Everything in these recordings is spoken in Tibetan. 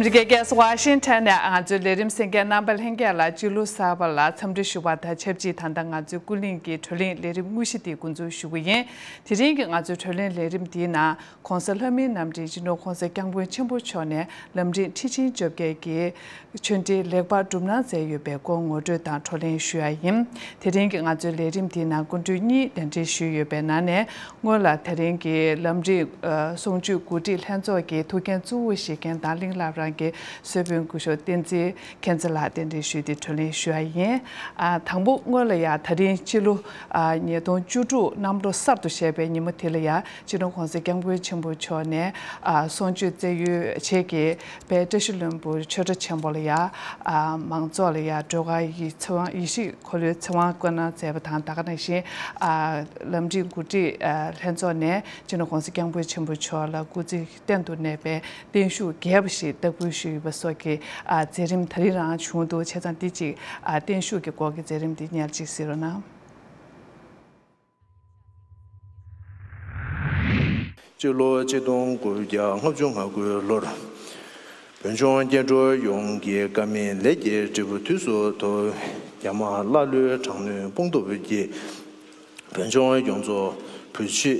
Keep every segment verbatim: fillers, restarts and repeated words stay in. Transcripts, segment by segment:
འདི་གའི་རྒྱལ་ས་ཝ་ཤིང་ཊོན་ནས་ང་ཚོའི་ལས་རིམ་གསན་མཁན་རྣམ་པ་ལྷན་རྒྱས་ལ་སྤྱི་ལོ་གསར་པ་ལ་འཚམས་འདྲི་ཞུ་བ་དང་ཆབས་ཅིག་ད་ལྟ་ང་ཚོའི་ཀུན་གླེང་གི་བགྲོ་གླེང་ལས་རིམ་དངོས་གཞི་དེ་འགོ་འཛུགས་ཞུ་གི་ཡིན། དེ་རིང་གི་ང་ཚོའི་བགྲོ་གླེང་ལས་རིམ་འདིའི་ནང་༸གོང་ས་ལྷ་མིའི་རྣམ་འདྲེན་སྤྱི་ནོར་༸གོང་ས་༸སྐྱབས་མགོན་ཆེན་པོ་མཆོག་ནས་ལམ་རིམ་ཁྲི་ཆེན་བཅོ་བརྒྱད་ཀྱི་ཆོས་འབྲེལ་ལེགས་པར་གྲུབ་གནང་མཛད་ཡོད་པའི་སྐོར་ངོ་སྤྲོད་དང་བགྲོ་གླེང་ཞུ་ཡ་ཡིན། དེ་རིང་གི་ང་ཚོའི་ལས་རིམ་འདིའི་ནང་སྐུ་མགྲོན་གཉིས་གདན་འདྲེན་ཞུས་ཡོད་པའི་ནང་ནས། སྔོན་ལ་དེ་རིང་གི་ལམ་རིམ་ཨ་གསུང་ཆོས་གོ་སྒྲིག་ལྷན་ཚོགས་ཀྱི་ཐུགས་འགན་གཙོ་བོ་བཞེས་མཁན་དང་གླིང་བླ་བྲང་གི་གཙོ་དཔོན་སྐུ་ཞབས་བསྟན་འཛིན་མཁྱེན་བརྩེ་ལགས་གདན་འདྲེན་ཞུས་ཏེ་བགྲོ་གླེང་ཞུ་ཡ་ཡིན། ཨ་དང་པོ་སྔོན་ལ་ཡ་ད་རིང་ཕྱི་ལོ་ཨ་ཉིས་སྟོང་བཅུ་དྲུག་གནམ་ལོ་གསར་དུ་བཞད་པའི་ཉིན་མོ་དེ་ལ་ཡ་སྤྱི་ནོར་༸གོང་ས་༸སྐྱབས་མགོན་ཆེན་པོ་མཆོག་ནས་ཨ་གསུང་ཆོས་སྩལ་ཡུལ་བྱེད་ཀྱི་དཔལ་བཀྲ་ཤིས་ལྷུན་པོ་ཆོས་གྲྭ་ཆེན་པོ་ལ་ཡ་ཨ་མང་ཚོགས་ལ་ཡ་སྒྲོལ་དཀར་ཡིད་ཚེ་དབང་ཡེ་ཤེས་འཁོར་ལོའི་ཚེ་དབང་བསྐུར་གནང་མཛད་པ་དང་། ད་ག་ནང་བཞིན་ཨ་ལམ་རིམ་གོ་སྒྲིག་ཨ་ལྷན་ཚོགས་ནས་སྤྱི་ནོར་༸གོང་ས་༸སྐྱབས་མགོན་ཆེན་པོ་མཆོག་ལ་སྐུ་ཚེ་བརྟན་དུ་གནས་པའི་བརྟན་བཞུགས་རྒྱས་པ་ཞིག་བསྟར་འབུལ་ཞུས་ཡོད་པ་སོགས་ཀྱི་ཨ་མཛད་རིམ་ད་རིང་རང་བྱུང་འདུག་བྱས་ཙང་འདི་གཅིག་ཨ་བརྟན་བཞུགས་ཀྱི་སྐོར་གྱི་མཛད་རིམ་འདི་སྙན་ཅིག་གཟིགས་རོགས་གནང་། སྤྱི་ལོ་ཆིག་སྟོང་དགུ་བརྒྱ་ལྔ་བཅུ་ང་དགུ་ལོར། བོད་ལྗོངས་སྐྱེ་འགྲོ་ཡོངས་ཀྱི་དཀའ་མའི་ལས་ཀྱི་འབྲས་བུ་དུས་སུ་ཐོབ། རྒྱ་དམར་ཀླ་ཀློའི་དྲག་གནོན་དཔུང་སྟོབས་ཀྱིས་བོད་ལྗོངས་ཡོངས་རྫོགས་བོད་ཆོས་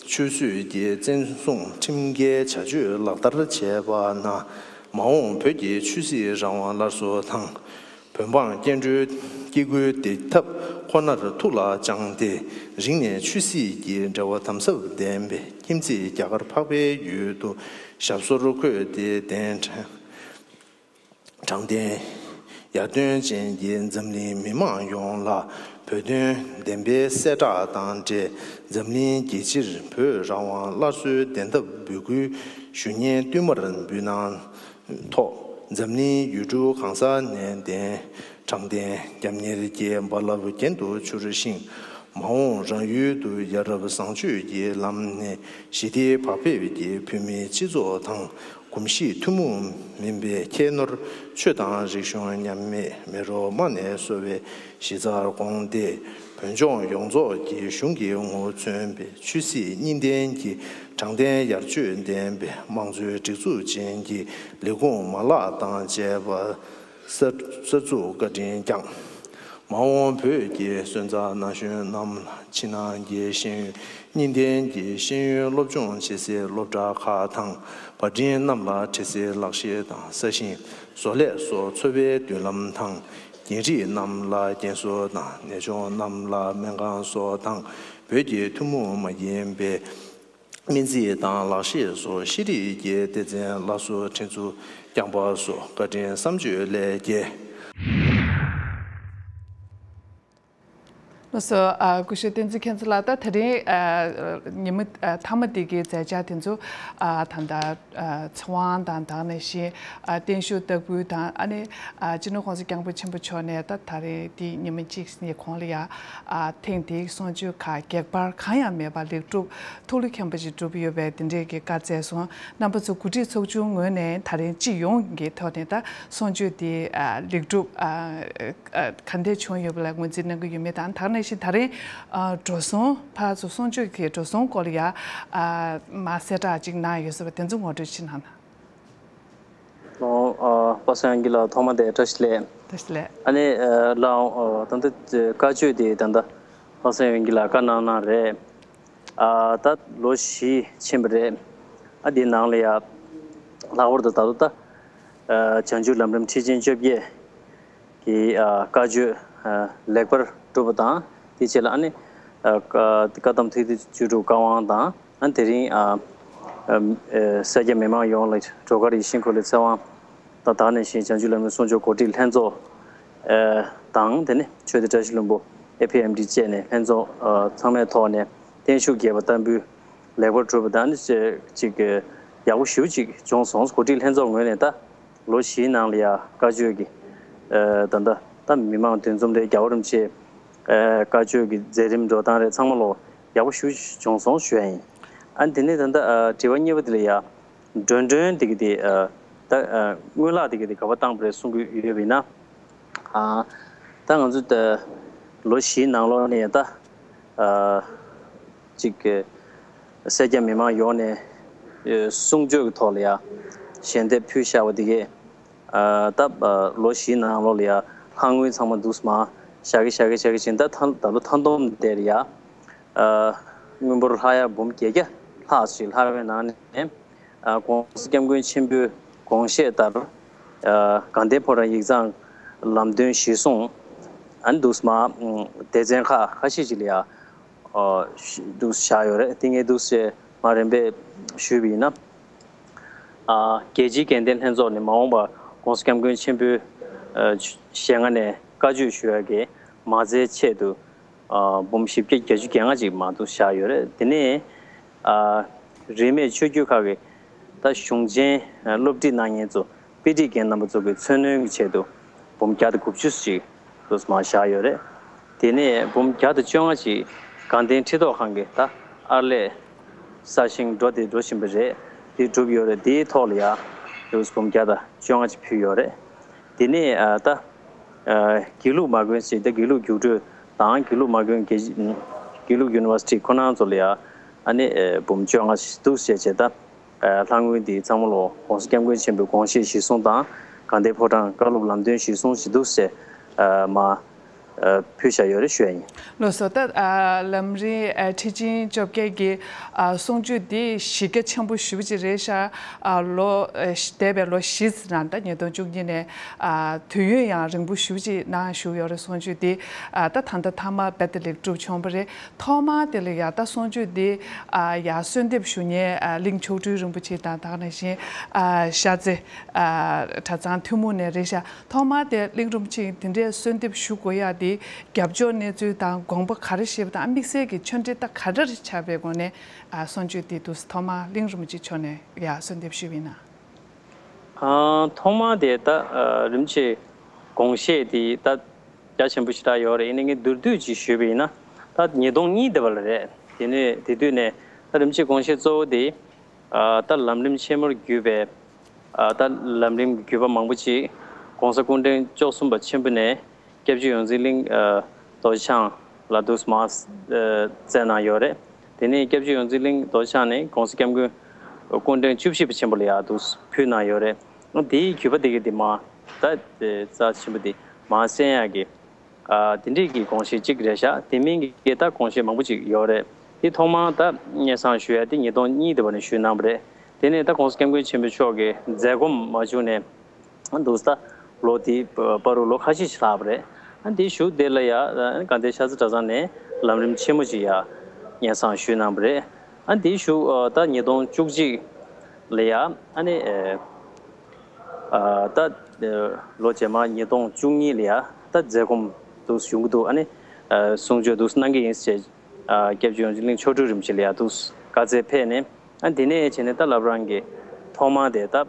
ཆོས་སྲིད་ཀྱི་བཙན་བཟུང་ཁྲིམས་འགལ་བྱ་སྤྱོད་ལག་བསྟར་བྱས་པ་ན། མ་འོངས་བོད་ཀྱི་ཆོས་སྲིད་རང་དབང་སླར་གསོ་དང་། བོད་འབངས་སྐྱེ་འགྲོའི་སྐྱེ་དགུའི་བདེ་ཐབས་ཁོ་ནར་ཐུགས་ལ་བཅངས་ཏེ། རིང་ནས་ཆོས་སྲིད་ཀྱི་འབྲེལ་བ་དམ་ཟབ་ལྡན་པའི་ཁྱིམ་མཚེས་རྒྱ་གར་འཕགས་པའི་ཡུལ་དུ་ཞབས་སོར་འཁོད་དེ། གདན་དྲངས། དྲང་བདེན། ཡར་ཐོན་ཅན་གྱི་འཛམ་གླིང་མི་མང་ཡོངས་ལ་བོད་དོན་བདེན་པའི་གསལ་བསྒྲགས་དང་འབྲེལ། འཛམ་གླིང་རྒྱལ་སྤྱིར་བོད་རང་དབང་སླར་གསོའི་བདེན་ཐབས་འབོད་སྐུལ་ཞུ་སྙན་བསྟུད་མར་འབུལ་གནང་ཐོག་འཛམ་གླིང་ཡུལ་གྲུ་གང་ས་ནས་གདན་དྲངས་ཏེ། རྒྱབ་གཉེར་གྱི་རྦ་རླབས་རྒྱུན་དུ་འཕྱུར་ཞིང་། མ་འོངས་རང་ཡུལ་དུ་ཡ་རབས་བཟང་སྤྱོད་ཀྱི་ལམ་ནས་ཞི་བདེའི་བག་ཕེབས་ཀྱིས་བོད་མིའི་སྤྱི་ཚོགས་དང་། གོམས་གཤིས་ཐུན་མོང་མིན་པའི་ཁྱད་ནོར་ཆོས་དང་རིག་གཞུང་མཉམ་མེད་མེ་རོ་མ་ནས་གསོ་བའི་གཞི་རྩར་དགོངས་ཏེ། བོད་ལྗོངས་ཡོངས་རྫོགས་ཀྱི་གཞུང་གི་ངོ་བོ་མཚོན་པའི་ཆོས་སྲིད་གཉིས་ལྡན་གྱི་དྲང་བདེན་ཡར་ཆོད་ལྡན་པའི་དམངས་གཙོའི་སྒྲིག་འཛུགས་ཅན་གྱི་ལས་ཁུངས་མ་ལག་དང་བཅས་པ་གསར་གསར་འཛུགས་བཀའ་དྲིན་བསྐྱངས། མ་འོངས་བོད་ཀྱི་སོན་རྩ་ན་གཞོན་རྣམས་ལ་ཕྱི་ནང་གི་ཤེས་ཡོན་གཉིས་ལྡན་གྱི་ཤེས་ཡོན་སློབ་སྦྱོང་བྱེད་སའི་སློབ་གྲྭ་ཁག་དང་། པར་འཕྲིན་རྣམས་ལ་འཕྲལ་སེལ་ལག་ཤེས་དང་ས་ཞིང་བཟོ་ལས་སོགས་འཚོ་བའི་མདུན་ལམ་དང་། རྒན་རིགས་རྣམས་ལ་རྒན་གསོ་དང་། ནད་གཅོང་རྣམས་ལ་སྨན་ཁང་སོགས་དང་། བོད་ཀྱི་ཐུན་མོང་མ་ཡིན་པའི་སྨན་རྩིས་དང་ལག་ཤེས་སོགས་ཤེས་རིག་གི་སྡེ་ཚན་སླར་གསོ་སྒྲིག་འཛུགས་བསྐྱངས་པ་སོགས་བཀའ་དྲིན་བསམ་བརྗོད་ལས་བརྒལ། ལགས་སོ། ཨ་སྐུ་ཞབས་བསྟན་འཛིན་མཁྱེན་བརྩེ་ལགས། ད་དེ་རིང་ཨ་ཉིན་མོ་ཨ་མཐའ་མ་འདི་གའི་མཛད་འཆར་དེ་ཚོ་ཨ་ད་ལྟ་ཨ་ཚེ་དབང་དང་། ད་ག་ནང་བཞིན་ཨ་བརྟན་བཞུགས་བསྟར་འབུལ་དང་། ཨ་ནི་ཨ་སྤྱི་ནོར་༸གོང་ས་༸སྐྱབས་མགོན་ཆེན་པོ་མཆོག་ནས་ད་ད་རེས་འདི་ཉི་མ་གཅིག་ནས་གོང་ལ་ཡ་ཨ་ཐེངས་འདིའི་གསུང་ཆོས་ཁག་སྒེག་པར་གང་ཡང་མེད་པར་ལེགས་གྲུབ་ཐུགས་ལ་མཁྱེན་པ་ཞིག་གྲུབ་ཡོད་པའི་དེ་འདྲའི་གི་བཀའ་སྩལ་སོང་། རྣམ་པ་ཚོ་གོ་སྒྲིག་ཚོགས་ཆུང་ངོས་ནས་ད་རེས་སྤྱི་ཡོངས་ཀྱི་ཐོག་ནས་ད་གསུང་ཆོས་འདི་ཨ་ལེགས་གྲུབ་ཨ་ཨ་ག་འདྲས་བྱུང་ཡོད་པ་ལ་ངོས་འཛིན་གནང་གི་ཡོད་མེད་དང་། ད་ག་ནང་བཞིན་ད་རེས་ཨ་འགྲོ་སོང་ཕར་ཚུར་གསུང་ཆོས་ཀྱི་འགྲོ་སོང་སྐོར་ལ་ཡ་ཨ་མར་གསལ་བསྒྲགས་ཅིག་གནང་ཡོད་ཟེར་བ་དེ་ཚོ་ངོ་སྤྲོད་ཅིག་གནང་ན། ཨོ། ཨ་པ་སངས་དབྱངས་སྐྱིད་ལགས་ཐོག་མ་དེ་བཀྲ་ཤིས་བདེ་ལེགས། བཀྲ་ཤིས་བདེ་ལེགས། ཨ་ནི་ཨ་ལགས་ཨོ་ད་ལྟ་བཀའ་ཆོས་དེ་ད་ལྟ་པ་སངས་དབྱངས་སྐྱིད་ལགས་བཀའ་གནང་གནང་རེད། ཨ་ད་ལོ་བཞི་ཕྱིན་པ་རེད། ཨ་དེའི་ནང་ལ་ཡ་ལྷག་པར་དུ་ད་ལྟ་ད་ཨ་བྱང་ཆུབ་ལམ་རིམ་ཁྲིད་ཆེན་བཅོ་བརྒྱད་ཀྱི་ཨ་བཀའ་ཆོས་ཨ་ལེགས་པར་གྲུབ་པ་དང་། དེའི་རྗེས་ལ་ཨ་ནི་ཨ་བཀའ་བཀའ་གདམས་ཐིག་ཐིག་བཅུ་དྲུག་བཀའ་དབང་དང་། ཨ་དེ་རིང་ཨ་ཨ་ཨ་སེར་སྐྱ་མི་མང་ཡོངས་ལ་སྒྲོལ་དཀར་ཡིད་བཞིན་འཁོར་ལོའི་ཚེ་དབང་དང་། ད་ག་ནང་བཞིན་བྱང་ཆུབ་ལམ་རིམ་གསུང་ཆོས་གོ་སྒྲིག་ལྷན་ཚོགས་ཨ་དང་། དེ་ནས་ཆོས་སྡེ་བཀྲ་ཤིས་ལྷུན་པོ་ཨེ་ཕི་ཨེམ་ཌི་བཅས་ནས་ལྷན་ཚོགས་ཨ་ཚང་མའི་ཐོག་ནས་བརྟན་བཞུགས་རྒྱས་པ་བསྟར་འབུལ་ལེགས་པར་གྲུབ་པ་དང་། ཨ་ནི་ཅིག་ཡག་པོ་ཞེ་པོ་ཅིག་བྱུང་སོང་། གོ་སྒྲིག་ལྷན་ཚོགས་ངོས་ནས་ད་ལོ་བཞིའི་ནང་ལ་ཡ་བཀའ་ཆོས་ཀྱི་ཨ་ད་ལྟ་ད་མི་མང་འདུ་འཛོམས་རེད། རྒྱལ་བ་རིན་པོ་ཆེ་ཨ་བཀའ་ཆོས་ཀྱི་མཛད་རིམ་འགྲོ་སྟངས་རེད། ཚང་མ་ལོ་ཡག་པོ་ཞེ་པོ་བྱུང་སོང་ཞུ་ཡ་ཡིན། ཨ་ནི་དེ་ནས་ད་ལྟ་ཨ་དྲི་བ་གཉིས་པ་དེ་ལ་ཡ། མགྲོན་མགྲོན་དེ་གི་དེ་ཨ་ད་ཨ་སྔོན་ལ་དེ་གི་དེ་ག་པར་བཏང་པ་རེད་གསུང་གི་ཡོད་པ་ཡིན་ན། ཨ་ད་ང་ཚོ་ད་ལོ་བཞིའི་ནང་ལོགས་ནས་ད་ཨ་ཅིག་གི་སེར་སྐྱ་མི་མང་ཡོངས་ནས་ཨ་གསུང་ཆོས་ཀྱི་ཐོག་ལ་ཡ་ ཞལ་འདེབས་ཕུལ་བཞག་པ་དེ་གས། ཨ་ད་ཨ་ལོ་བཞིའི་ནང་ལོགས་ལ་ཡ་ལྷ་དངུལ་ཚང་མ་འདུག་སེ་མར་བཞག་གི་བཞག་གི་བཞག་གི་བྱས་ནས། ད་ད་ད་ལོ་མཐའ་བསྡོམས་དེར་ཡ་ཨ་དངུལ་འབོར་ལྷག་ཡ་འབུམ་བརྒྱད་བརྒྱ་ལྷག་ཞིག་ལྷག་པའི་ནང་ནས། ཨ་༸གོང་ས་༸སྐྱབས་མགོན་ཆེན་པོའི་དགོངས་བཞེད་ལྟར། ཨ་དགའ་ལྡན་ཕོ་བྲང་ཡིག་ཚང་ལམ་སྟོན་གཞིར་བཟུང་། ཨ་ནི་འདུག་སེ་མར་ཨ་སྡེ་ཚན་ཁག་ཁ་ཤས་ཅིག་ལ་ཡ་ཨ་འདུག་སེ་བཞག་ཡོད་རེད། དེ་ངས་འདུག་སེ་མར་རིམ་པས་ཞུས་པ་ཡིན་ན། ཨ་རྒྱལ་སྤྱིའི་དགའ་ལྡན་ལྷན་ཚོགས་ནས་མ་འོངས་པར་༸གོང་ས་༸སྐྱབས་མགོན་ཆེན་པོའི་ཨ་ཞལ་སྔ་ནས་བཀའ་ཆོས་ཞུ་ཡ་གི་མ་རྩའི་ཆེད་དུ། ཨ་འབུམ་བཞི་བརྒྱ་བརྒྱད་ཅུ་གྱ་ལྔ་ཅིག་མར་འདུག་སེ་བཞག་ཡོད་རེད། དེ་ནས་ཨ་རིས་མེད་ཆོས་བརྒྱུད་ཁག་གི་ད་གཞུང་ཆེན་ཨ་སློབ་ཁྲིད་གནང་མཁན་ཚོ། དཔེ་ཁྲིད་མཁན་རྣམ་པ་ཚོ་གི་འཚོ་སྣོན་གྱི་ཆེད་དུ་འབུམ་བརྒྱ་དང་དགུ་བཅུ་ཞིག་འདུག་སེ་མར་བཞག་ཡོད་རེད། དེ་ནས་འབུམ་བརྒྱ་དང་བཅོ་ལྔ་ཞིག་དགའ་ལྡན་ཁྲི་ཐོག་ཁང་གི་ད་ཨར་ལས་གསར་བཞེངས་འགྲོ་དེ་འགྲོ་བཞིན་པ་རེད། དེ་གྲུབ་ཡོད་རེད། དེའི་ཐོག་ལ་ཡ་འདུག་སེ་འབུམ་བརྒྱ་དང་བཅོ་ལྔ་ཅིག་ཕུལ་ཡོད་རེད། དེ་ནས་ཨ་ད་ཨ་དགེ་ལུགས་མ་དགོན་ཞིག་ད་དགེ་ལུགས་རྒྱུགས་སྤྲོད་དང་། དགེ་ལུགས་མ་དགོན་དགེ་དགེ་ལུགས་ཡུ་ནི་ཝར་སི་ཊི་ཁོ་རང་ཚོ་ལ་ཡ་ཨ་ནི་ཨ་འབུམ་བཅོ་ལྔ་ཞིག་འདུག་སེ་བྱས་བྱས། ད་ཨ་ལྷ་དངུལ་འདི་ཚང་མ་ལོ་༸གོང་ས་༸སྐྱབས་མགོན་ཆེན་པོའི་དགོངས་བཞེད་གཞིར་བཟུང་དང་། དགའ་ལྡན་ཕོ་བྲང་བཀའ་སློབ་ལམ་སྟོན་གཞིར་བཟུང་ཞིག་འདུག་སེ་ཨ་མར་ཨ་ཕུལ་བཞག་ཡོད་རེད་ཞུ་ཡ་ཡིན། ལགས་སོ། ད་ཨ་ལམ་རིམ་ཨ་ཁྲི་ཆེན་བཅོ་བརྒྱད་ཀྱི་ཨ་གསུང་ཆོས་འདི་གཞི་རྒྱ་ཆེན་པོ་ཞེ་པོ་ཅིག་རེད་ཤག་ཨ་ལོ་ཨ་འདས་པའི་ལོ་བཞི་ཙམ་ནང་། ད་ཉིས་སྟོང་བཅུ་གཉིས་ནས་ཨ་དུས་ཡུན་ཡང་རིང་པོ་ཞེ་པོ་ཅིག་ནང་བཞུགས་ཡོད་རེད། གསུང་ཆོས་འདི་ཨ་ད་ད་ལྟ་མཐའ་མ་རྦད་དེ་ལེགས་གྲུབ་བྱུང་བ་རེད། ཐོག་མར་དེ་ལ་ཡ་ད་གསུང་ཆོས་འདི་ཨ་ཡ་གསོལ་འདེབས་ཞུ་མཁན་ཨ་གླིང་མཆོག་སྤྲུལ་རིན་པོ་ཆེ་དང་། ད་ག་ནང་བཞིན་ཨ་ཤར་རྩེ་ཨ་གྲྭ་ཚང་ཐུན་མོང་ནས་རེད་ཤག་ཐོག་མར་དེ་གླིང་རིན་པོ་ཆེ་དེ་འདྲའི་གསོལ་འདེབས་ཞུ་དགོས་ཡ་དེ་རྒྱབ་ཕྱོགས་གནས་ཚུལ་དང་དགོངས་པ་ག་རེ་བཞེས་པ་དང་། དམིགས་བསལ་གྱི་ཆོས་འབྲེལ་ད་ག་འདྲ་ཆགས་པའི་སྒོ་ནས་ཨ་གསུང་ཆོས་དེ་དུས་ཐོག་མར་གླིང་རིན་པོ་ཆེ་མཆོག་ནས་ཡ་གསོལ་འདེབས་ཞུས་པ་ཡིན་ན། ཨ་ཐོག་མར་དེ་ད་ཨ་རིན་པོ་ཆེའི་དགོངས་བཞེད་དེ་ད་རྒྱ་ཆེན་པོ་ཞེ་དྲག་ཡོད་རེད། ཡིན་ནའི་ངས་མདོར་བསྡུས་ཅིག་ཞུས་པ་ཡིན་ན། ད་ཉིས་སྟོང་གཉིས་དེ་བ་ལ་རེད། དེ་ནས་དེ་དུས་ནས་ད་རིན་པོ་ཆེའི་དགོངས་བཞེད་གཙོ་བོ་དེ་ཨ་ད་ལམ་རིམ་ཆེན་མོར་བརྒྱུད་པའི་ཨ་ད་ལམ་རིམ་གྱི་བརྒྱུད་པ་མང་པོ་ཅིག་༸གོང་ས་སྐུ་ཕྲེང་བཅུ་གསུམ་པ་ཆེན་པོ་ནས་སྐྱབས་རྗེ་ཡོངས་འཛིན་གླིང་ཨ་རྡོ་རྗེ་འཆང་ལ་འདུག་སེ་མར་ཨ་བསྩལ་གནང་ཡོད་རེད། དེ་ནས་སྐྱབས་རྗེ་ཡོངས་འཛིན་གླིང་རྡོ་རྗེ་འཆང་ནས་༸གོང་ས་༸སྐྱབས་མགོན་སྐུ་ཕྲེང་བཅུ་བཞི་པ་ཆེན་པོ་ལ་ཡ་འདུག་སེ་ཕུལ་གནང་ཡོད་རེད། དེའི་བརྒྱུད་པ་དེ་གི་དེ་མར་ད་རྩ་ཆེན་པོ་དེ་མར་གསན་ཡག་གི་ཨ་དེ་འདྲས་ཀྱི་དགོངས་བཞེད་གཅིག་རེད་ཤག་དེ་མིན་གྱི་ད་དགོངས་བཞེད་མང་པོ་ཅིག་ཡོད་རེད། དེ་ཐོག་མར་ད་སྙན་སེང་ཞུ་ཡ་དེ་ཉིས་སྟོང་གཉིས་དེ་བ་ནས་ཞུས་གནང་བ་རེད། དེ་ནས་ད་༸གོང་ས་༸སྐྱབས་མགོན་ཆེན་པོ་མཆོག་གི་མཛད་སྒོ་མ་བྱུང་ནས་འདུག་སེ་ད་ལོ་དེའི་བར་དུ་ལོ་ཁ་ཤས་ཤིག་ལྷག་པ་རེད། ཨ་དེའི་གཞུག་དེ་ལ་ཡ་དགའ་ལྡན་ཤར་རྩེ་གྲྭ་ཚང་ནས་ལམ་རིམ་ཆེན་མོ་ཅིག་ཡ་སྙན་སེང་ཞུས་གནང་བ་རེད། ཨ་དེའི་གཞུག་ད་ཉིས་སྟོང་བཅུ་གཅིག་ལ་ཡ་ཨ་ནི་ཨ་ད་ལོ་རྗེས་མ་ཉིས་སྟོང་བཅུ་གཉིས་ལ་ཡ་ད་མཛད་སྒོ་འདུག་སེ་ཡོང་གི་འདུག་ཨ་ནི་ཨ་གསུང་ཆོས་འདུག་སེ་གནང་གི་ཡིན་ཟེར། ཨ་སྐྱབས་རྗེ་ཡོངས་འཛིན་གླིང་མཆོག་སྤྲུལ་རིན་པོ་ཆེ་ལ་ཡ་འདུག་སེ་བཀའ་སྩལ་ཕེབས་ནས། ཨ་དེ་ནས་བྱས་ནས་ད་བླ་བྲང་གི་ཐོག་མ་དེ་ད་ཨ་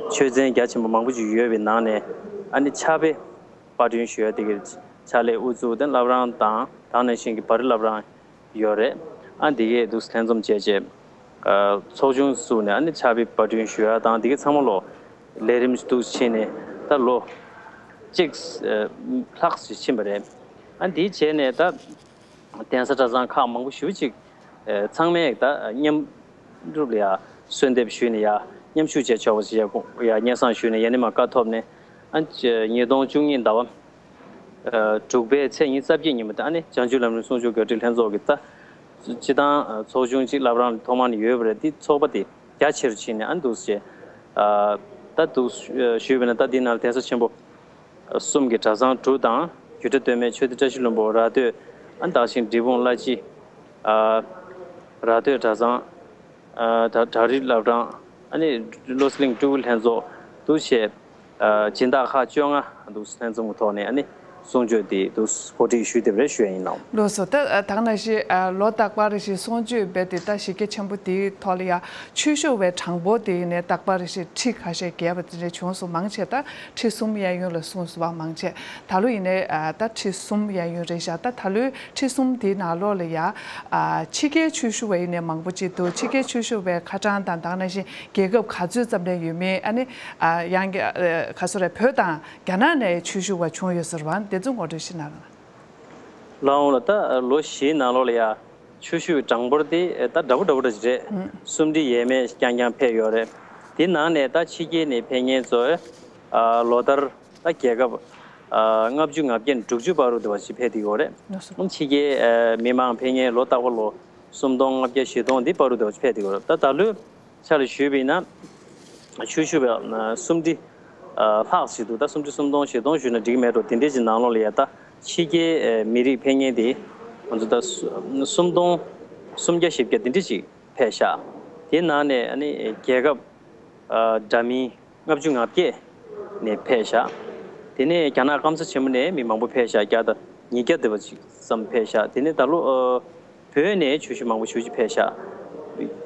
ཆོས་ཚན་རྒྱ་ཆེན་པོ་མང་པོ་ཅིག་ཡོད་པའི་ནང་ནས་ཨ་ནི་ཕྱག་དཔེ་པར་སྐྲུན་ཞུ་ཡ་དེ་གའི་ཕྱག་ལས་དབུ་བཙུགས་ཏེ། བླ་བྲང་དང་ད་ག་ནང་བཞིན་གྱི་བར་རི་བླ་བྲང་ཡོད་རེད། ཨ་འདི་གས་འདུག་སེ་ལྷན་འཛོམས་བྱས་བྱས་ཨ་ཚོགས་ཆུང་བཙུགས་ནས་ཨ་ནི་ཕྱག་དཔེ་པར་སྐྲུན་ཞུ་ཡ་དང་། འདི་གས་ཚང་མ་ལོ་ལས་རིམ་འདུག་སེ་ཕྱིན་ནས་ད་ལོ་གཅིག་ཨ་ལྷག་ཙམ་ཕྱིན་པ་རེད། ཨ་འདི་བྱས་ནས་ད་གདན་ས་གྲྭ་ཚང་ཁག་མང་པོ་ཞེ་པོ་ཅིག་ཨ་ཚང་མས་ད་མཉམ་རུབ་ལ་ཡ་གསོལ་འདེབས་ཞུས་ནས་ཡ་མཉམ་ཞུགས་བྱས་ཆོག་པ་ཞིག་ཡ་ཡ་སྙན་སེང་ཞུས་ནས་ཡ་ནི་མ་བཀའ་ཐོབ་ནས། ཨ་ཉིས་སྟོང་བཅུ་གཉིས་ཟླ་བ་ཨ་དྲུག་པའི་ཚེས་ཉི་ཤུ་རྩ་བརྒྱད་ཉིན་མོ་དེ་ཨ་ནི་བྱང་ཆུབ་ལམ་རིམ་གསུང་ཆོས་དགེ་ཕྲུག་ལྷན་ཚོགས་ཀྱི་ད་སྤྱི་བཏང་ཨ་ཚོགས་ཆུང་གཅིག་བླ་བྲང་ལ་ཐོག་མ་ནས་ཡོད་པ་རེད། དེ་ཚོགས་པ་དེ་རྒྱ་ཆེ་རུ་ཕྱིན་ནས་ཨ་ནི་འདུག་སེ་བྱས། ཨ་ད་འདུག་ཞུས་པ་ཡིན་ན། ད་འདི་ནང་ལ་གདན་ས་ཆེན་པོ་གསུམ་གྱི་གྲྭ་ཚང་དྲུག་དང་། རྒྱུད་གྲྭ་སྟོད་སྨད་ཆོས་སྡེ་བཀྲ་ཤིས་ལྷུན་པོ། ར་སྟོད་ཨ་ནི་དག་ཞིང་འབྲས་སྤུངས་བླ་སྤྱི། ཨ་ར་སྟོད་གྲྭ་ཚང་། ཨ་བྲག་བྲག་རི་བླ་བྲང་། ཨ་ནི་བློ་གསལ་གླིང་སྤྲུལ་སྐུ་ལྷན་ཚོགས་འདུག་སེ་བྱས། ཨ་སྦྱིན་བདག་ཁག་བཅོ་ལྔ་འདུག་སེ་ལྷན་འཛོམས་ཀྱི་ཐོག་ནས་ཨ་ནི་གསུང་ཆོས་དེ་འདུག་སེ་གོ་སྒྲིག་ཞུས་བསྡད་པ་རེད་ཞུ་ཡ་ཡིན་ནོ། ལགས་སོ། ད་ཨ་ད་ག་ནང་བཞིན་ཨ་ལོ་རྟག་པར་རེ་བཞིན་གསུང་ཆོས་འབད་དེ་ད་གཞི་རྒྱ་ཆེན་པོ་དེའི་ཐོག་ལ་ཡ་ཆོས་ཞུ་བའི་གྲངས་འབོར་དེ་ཡིན་ནའི་རྟག་པར་རེ་བཞིན་ཁྲི་ཁ་ཤས་བརྒལ་བ་དེ་འདྲ་བྱུང་སོང་། མང་ཆེ་ད་ཁྲི་གསུམ་གཡས་གཡོན་ལ་གསུངས་སོང་བ་མང་ཆེ། ད་ལོ་ཡིན་ནའི་ཨ་ད་ཁྲི་གསུམ་གཡས་གཡོན་རེད་ཤག་ད་ད་ལོའི་ཁྲི་གསུམ་དེའི་ནང་ལོགས་ལ་ཡ་ཨ་ཕྱི་རྒྱལ་ཆོས་ཞུ་བ་ཡིན་ནའི་མང་པོ་ཅིག་འདུག་ཕྱི་རྒྱལ་ཆོས་ཞུ་བའི་ཁ་གྲངས་དང་། ད་ག་ནང་བཞིན་རྒྱལ་ཁབ་ག་ཚོད་ཙམ་ལ་ཡོད་མེད། ཨ་ནི་ཨ་ཡང་གི་ཨ་ག་སོ་རེད། བོད་དང་རྒྱ་ནག་ནས་ཆོས་ཞུ་བ་བྱུང་ཡོད་ཟེར་བ་དེ་ཚོ་ངོ་སྤྲོད་ཞུ་གནང་རོགས། ལགས་འོང་ལགས། ད་ལོ་བཞིའི་ནང་ལོགས་ལ་ཡ་ཆོས་ཞུ་བའི་གྲངས་འབོར་དེ་ད་འདྲ་པོ་འདྲ་པོ་འདྲ་ཅིག་རེད། ཨུམ། སུམ་ཁྲི་ཡས་མས་རྐྱང་རྐྱང་ཕེབས་ཡོད་རེད། དེ་ནང་ནས་ད་ཕྱི་རྒྱལ་ནས་ཕེབས་མཁན་ཚོས་ལོ་ལྟར་ད་རྒྱལ་ཁབ་ལྔ་བཅུ་ང་བརྒྱད་ནས་དྲུག་ཅུ་བར་དུ་དེ་བ་ཞིག་ཕེབས་བསྡད་ཡོད་རེད། ཕྱི་རྒྱལ་མི་མང་ཕེབས་མཁན་ལོ་རྟག་པར་ལོ་སུམ་སྟོང་ལྔ་བརྒྱ་བཞི་སྟོང་འདི་བར་དུ་དེ་བ་ཞིག་ཕེབས་བསྡད་ཡོད་རེད། ད་ད་ལོའི་ཆ་ལ་ཞུས་པ་ཡིན་ན་ཆོས་ཞུ་བ་སུམ་ཁྲི་ལྷག་ཞིག་འདུག་ད་སུམ་ཁྲི་སུམ་སྟོང་བཞི་སྟོང་ཞུས་ན་འགྲིག་མེད་འགྲོ། དེ་འདྲས་ཀྱི་ནང་ལོགས་ལ་ཡ་ད་ཕྱི་རྒྱལ་མི་རིགས་ཕེབས་མཁན་དེ་ང་ཚོ་ད་སུམ་སྟོང་སུམ་བརྒྱ་བཞི་བརྒྱ་དེ་འདྲས་ཅིག་ཕེབས་ཤག་དེའི་ནང་ནས་ཨ་ནི་རྒྱལ་ཁབ་འདྲ་མིན་ལྔ་བཅུ་ང་བརྒྱད་ནས་ཕེབས་ཤག་དེ་ནས་རྒྱ་ནག་སྐམ་ས་ཆེན་མོ་ནས་མི་མང་པོ་ཕེབས་ཤག་བརྒྱ་དང་ཉིས་བརྒྱ་དེ་བ་ཅིག་ཙམ་ཕེབས་ཤག་དེ་ནས་ད་ལོ་བོད་ནས་ཆོས་ཞུ་མང་པོ་ཞེ་ཅིག་ཕེབས་ཤག་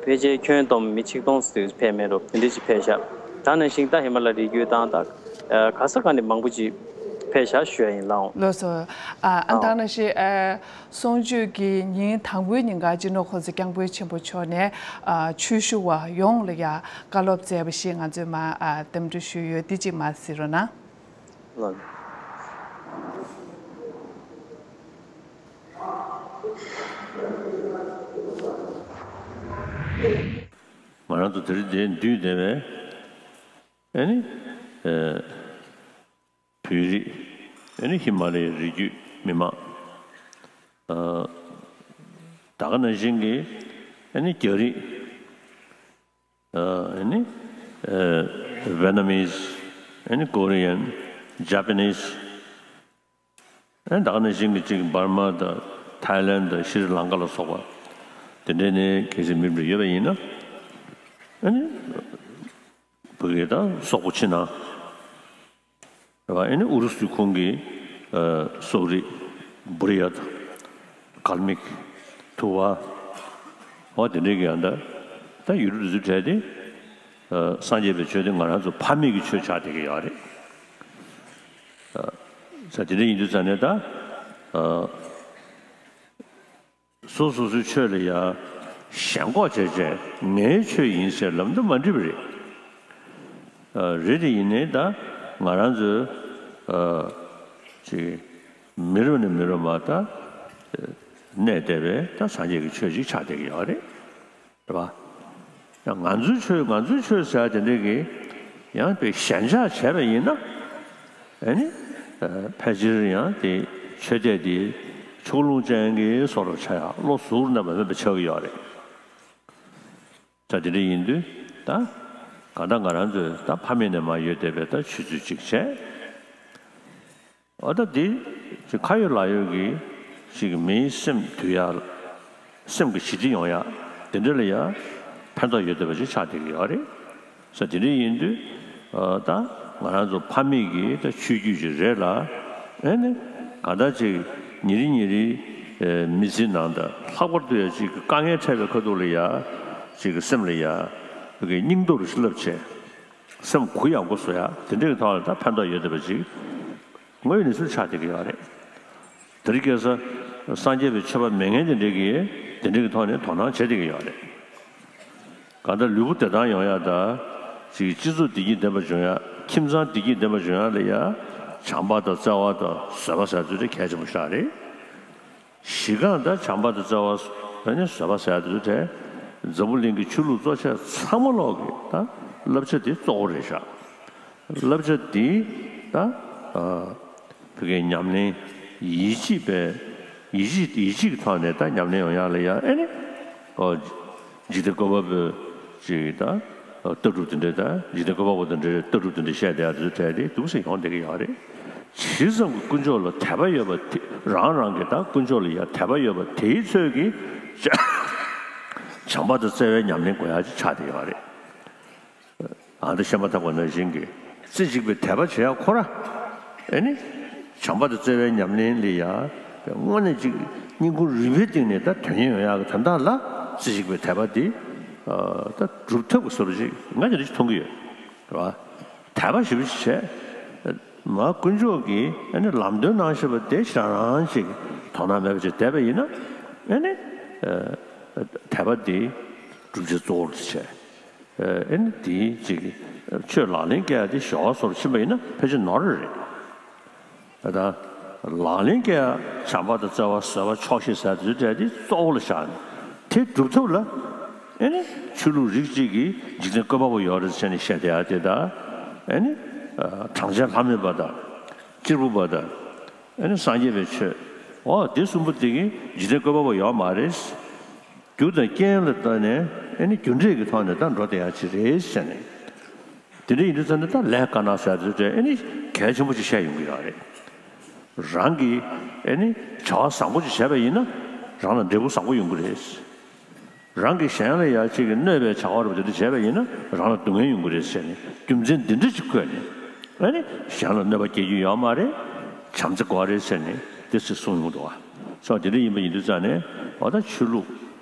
ཕལ་ཆེར་ཁྱོན་བསྡོམས་མི་ཆིག་སྟོང་ཙམ་ཕེབས་མེད་འགྲོ། དེ་འདྲས་ཅིག་ཕེབས་ཤག་ད་ནང་བཞིན་ད་ཧི་མ་ལ་རི་རྒྱུད་དང་ད་ག་ས་ག་ནས་མང་པོ་ཅིག་ཕེབས་ཤག་ཞུ་ཡ་ཡིན་ལགས། ལགས་སོ། ཨ་ཨ་ད་ནང་བཞིན་ཨ་གསུང་ཆོས་ཀྱི་ཉིན་དང་པོའི་ཉིན་ཀ་སྤྱི་ནོར་༸གོང་ས་༸སྐྱབས་མགོན་ཆེན་པོ་མཆོག་ནས་ཨ་ཆོས་ཞུ་བ་ཡོངས་ལ་ཡ་བཀའ་སློབ་སྩལ་བ་ཞིག་ང་ཚོས་མ་ཨ་འདེམས་སྒྲུག་ཞུས་ཡོད། འདི་གཅིག་མ་གཟིགས་རོགས་གནང་། ལགས། ང་རང་ཚོ་དེ་རིང་འདིར་འདུས་བསྡད་པའི་ཨ་ནི་ཨ་བོད་རིགས་ཨ་ནི་ཧི་མ་ལ་ཡའི་རི་རྒྱུད་མི་མང་ཨ་ད་ག་ནང་བཞིན་གྱི་ཨ་ནི་རྒྱ་རིགས་ཨ་ནི་ཨ་Vietnamese ཨ་ནི་Korean Japanese ཨ་ནི་ད་ག་ནང་བཞིན་གྱི་ཅིག་འབར་མ་དང་ཐའི་ལན་དང་ཤྲི་ལང་ཀ་ལ་སོགས་པ་དེ་འདྲའི་ནས་གལ་སྲིད་མི་འདྲ་ཡོད་པ་ཡིན་ན་ཨ་ནི་བོད་སྐད་དང་སོག་པོ་ཕྱི་ནང་རེད་བ། ཨ་ནི་ཨུ་རུ་སུའི་ཁོངས་ཀྱི་ཨ་སོག་རིགས་བུར་ཡ་དང་གལ་མིག་ཐུ་བ་འོ་དེ་འདྲའི་གི་ཡང་ད་ད་ཡུལ་གྲུ་དེ་ཚོའི་གྲས་དེ་ཨ་སངས་རྒྱས་པའི་ཆོས་དེ་ང་རང་ཚོ་ཕ་མེས་ཀྱི་ཆོས་ཆགས་བསྡད་ཀྱི་ཡོད་རེད། ཨ་ས་དེ་འདྲ་ཡིན་དུས་ཙང་ནས་ད་ཨ་སོ་སོ་སོའི་ཆོས་ལ་ཡང་ཞེན་ཁོག་བྱས་བྱས་ངའི་ཆོས་ཡིན་ཟེར་ལབ་ན་མ་འགྲིག་པ་རེད། ཨ་རེད་དེ་ཡིན་ནའི་ད་ང་རང་ཚོའི་ཨ་ཅིག་མི་རབས་ནས་མི་རབས་མ་ད་གནས་བསྡད་པའི་ད་སངས་རྒྱས་ཀྱི་ཆོས་ཅིག་ཆགས་བསྡད་ཀྱི་ཡོད་རེད། རེད་པ། ཡང་ང་ཚོའི་ཆོས་ང་ཚོའི་ཆོས་ཟེར་དེ་འདྲ་གི་ཡང་དཔེ་ཞེན་ཆགས་བྱས་པ་ཡིན་ན་ཨ་ནི་ཕལ་ཆེར་ཡང་དེ་ཆོས་དད་དེ་ཕྱོགས་ལྷུང་ཅན་གྱི་བཟོ་འདྲ་ཆགས་ཡག་བློ་གཟུ་བོར་གནས་པ་མིན་པ་ཆགས་ཀྱི་ཡོད་རེད། ད་དེ་འདྲ་ཡིན་དུས་ད་གང་ལྟར་ང་རང་ཚོས་ད་ཕ་མེས་ནས་མར་ཡོད་བསྡད་པའི་ད་ཆོས་ཚུལ་གཅིག་བྱས། འོ་ད་འདི་ཅིག་ཁ་ཡོད་ལག་ཡོད་ཀྱི་ཅིག་མིའི་སེམས་འདུལ་ཡག་སེམས་ཀྱི་ཞི་བདེ་ཡོང་ཡག་དེ་འདྲ་ལ་ཡང་ཕན་ཐོགས་ཡོད་བསྡད་པ་ཅིག་ཆགས་བསྡད་ཀྱི་ཡོད་རེད། ས་དེ་འདྲ་ཡིན་དུས་ད་ང་རང་ཚོ་ཕ་མེས་ཀྱི་ད་ཆོས་བརྒྱུད་ཅིག་རེད་ལ། ཨེ་ནི་གང་ལྟར་ཅིག་ཉིན་རེ་ཉིན་རེའི་མི་ཚེའི་ནང་དང་ལྷག་པར་དུ་ཡང་ཅིག་དཀའ་ངལ་འཕྲད་པའི་ཁ་ཐུག་ལ་ཡ་ཅིག་སེམས་ལ་ཡ་སྙིང་སྟོབས་རུ་ཞིག་བསླབ་བྱས། སེམས་གུ་ཡངས་པོ་བཟོ་ཡ་དེ་འདྲའི་ཐོག་ལ་ད་ཕན་ཐོགས་ཡོད་བསྡད་པ་ཅིག་དངོས་ཡོད་གནས་ཚུལ་ཆགས་བསྡད་ཀྱི་ཡོད་རེད། དེ་རིང་ཁ་སང་སངས་རྒྱས་པའི་ཆོས་པ་མེད་མཁན་དེ་འདྲའི་གིས་དེ་འདྲའི་གི་ཐོག་ནས་དོ་སྣང་བྱེད་བསྡད་ཀྱི་ཡོད་རེད། གང་ལྟར་ལུས་པོ་བདེ་ཐང་ཡོང་ཡ་ད་ཅིག་སྤྱི་ཚོགས་བདེ་སྐྱིད་ལྡན་པ་བྱུང་ཡ་ཁྱིམ་ཚང་བདེ་སྐྱིད་ལྡན་པ་བྱུང་ཡ་ལ་ཡ་བྱམས་པ་དང་བརྩེ་བ་དང་བཟོད་པ་ཟེར་ཚུལ་དེ་གལ་ཆེན་པོ་ཞིག་རེད། གཞི་རྐང་ད་བྱམས་པ་དང་བརྩེ་བ་ཨ་ནི་བཟོད་པ་ཟེར་ཡ་དེ་ཚོ་དེ་འཛམ་བུ་གླིང་གི་ཆོས་ལུགས་གཙོ་ཆེ་ཚང་མ་ལོག་གི་ད་བསླབ་བྱ་དེ་གཙོ་བོ་རེད་ཤག་བསླབ་བྱ་འདི་ད་ཨ་བོད་སྐད་ཉམས་ལེན་ཡིད་ཆེས་པའི་ཡིད་ཆེས་ཡིད་ཆེས་ཀྱི་ཐོག་ནས་ད་ཉམས་ལེན་ཡོང་ཡ་ལ་ཡ་ཨ་ནི་ཨོ་འཇིག་རྟེན་བཀོད་པ་པོའི་ཅིག་ད་ལྟ་གྲུབ་དེ་འདྲའི་ད་འཇིག་རྟེན་བཀོད་པ་པོ་དེ་འདྲའི་ལྟ་གྲུབ་དེ་འདྲ་བཤད་བསྡད་ཡ་དེ་ཚོ་གྲས་དེ་འདུག་སེ་ཡོང་བསྡད་ཀྱི་ཡོད་རེད། ཇི་ཙམ་གྱི་དཀོན་མཆོག་ལ་དད་པ་ཡོད་པ་དེ་རང་རང་གི་ད་དཀོན་མཆོག་ལ་ཡ་དད་པ་ཡོད་པ་དེའི་ཚོད་ཀྱིས་བྱམས་པ་དང་བརྩེ་བའི་ཉམས་ལེན་དགོས་ཡ་ཅིག་ཆགས་བསྡད་ཡོད་རེད། ཨ་ད་བཤད་མ་ཐག་པ་ནང་བཞིན་གྱི་རྩེ་གཅིག་པའི་དད་པ་བྱེད་ཡ་ཁོ་ར་ཨེ་ནི་བྱམས་པ་དང་བརྩེ་བའི་ཉམས་ལེན་ལ་ཡ་དངོས་གནས་ཅིག་སྙིང་ཁུང་རུས་པའི་གཏིང་ནས་ད་དོན་གཉེར་ཡོང་ཡ་གི་དོན་དག་ལ་རྩེ་གཅིག་པའི་དད་པ་འདི་ད་སྒྲུབ་ཐབས་ཀྱི་བཟོ་འདྲ་ཅིག་ང་དེ་འདྲ་ཅིག་མཐོང་གི་ཡོད་རེད་བ། དད་པ་ཞེ་པོ་ཅིག་བྱས། མ་དཀོན་མཆོག་གིས་ཨ་ནི་ལམ་སྟོན་གནང་ཤེས་པ་དེ་ཞེ་དྲག་རང་ཅིག་དོ་སྣང་མེད་པ་ཅིག་བསྡད་པ་ཡིན་ན་ཨ་ནི་དད་པ་དེ་སྒྲུབ་བྱེད་གཙོ་བོར་བྱས། ཨ་ནི་དེ་ཅིག་ཆོས་ལག་ལེན་བཀལ་ཡ་དེ་ཞོར་སོར་ཕྱིན་པ་ཡིན་ན་ཕལ་ཆེར་ནོར་རེད། ད་ལག་ལེན་བཀལ་ཡ་བྱམས་པ་དང་བརྩེ་བ་བཟོད་པ་ཆོག་ཤེས་ཟེར་དེ་ཚོའི་གྲས་དེ་གཙོ་བོ་ལ་བཞག་ནས་དེ་སྒྲུབ་ཐབས་ལ་ ཨེ་ནི་ཆོས་ལུགས་རིགས་གཅིག་གིས་འཇིག་རྟེན་བཀོད་པ་པོ་ཡོད་རེད་ཟེར་ནས་བཤད་བསྡད་ཡ་དེ་དང་། ཨེ་ནི་གྲངས་ཅན་ལྷ་མོའི་བར་དང་། གཅེར་བུ་བར་དང་། ཨེ་ནི་སངས་རྒྱས་པའི་ཆོས། འོ་དེ་གསུམ་པོ་དེ་གིས་འཇིག་རྟེན་བཀོད་པ་པོ་ཡོད་མ་རེད། རྒྱུ་དང་རྐྱེན་ལ་བརྟེན་ནས་ཨེ་ནི་རྒྱུ་འབྲས་ཀྱི་ཐོག་ནས་ད་འགྲོ་བསྡད་ཡ་ཅིག་རེད་ཟེར་ནས། དེ་འདྲ་ཡིན་དུས་ཙང་ནས་ད་ལས་དཀར་ནག་ཟེར་དེ་ཚོ་ཨེ་ནི་གལ་ཆེན་པོ་ཅིག་བཤད་ཡོང་གི་ཡོད་རེད། རང་གིས་ཨེ་ནི་བྱ་བ་བཟང་པོ་ཅིག་བྱས་པ་ཡིན་ན་རང་ལ་འབྲས་བུ་བཟང་པོ་ཡོང་གི་རེད། རང་གིས་གཞན་ལ་ཡ་གཅིག་གིས་གནོད་པའི་བྱ་བ་རུ་དེ་འདྲ་བྱས་པ་ཡིན་ན་རང་ལ་སྡུག་བསྔལ་ཡོང་གི་རེད་ཟེར་ནས་རྒྱུ་མཚན་འདི་འདྲ་ཅིག་བཀོད་ནས། ཨེ་ནི་གཞན་ལ་གནོད་པ་སྐྱེལ་རྒྱུ་ཡོད་མ་རེད། བྱམས་བརྩེ་དགོས་རེད་ཟེར་ནས་དེ་ཚོ་གསུངས་ཡོང་འདུག་བ། སོ་དེ་འདྲ་ཡིན་པ་ཡིན་དུས་ཙང་ནས་འོ་ད་ཆོས་ལུགས་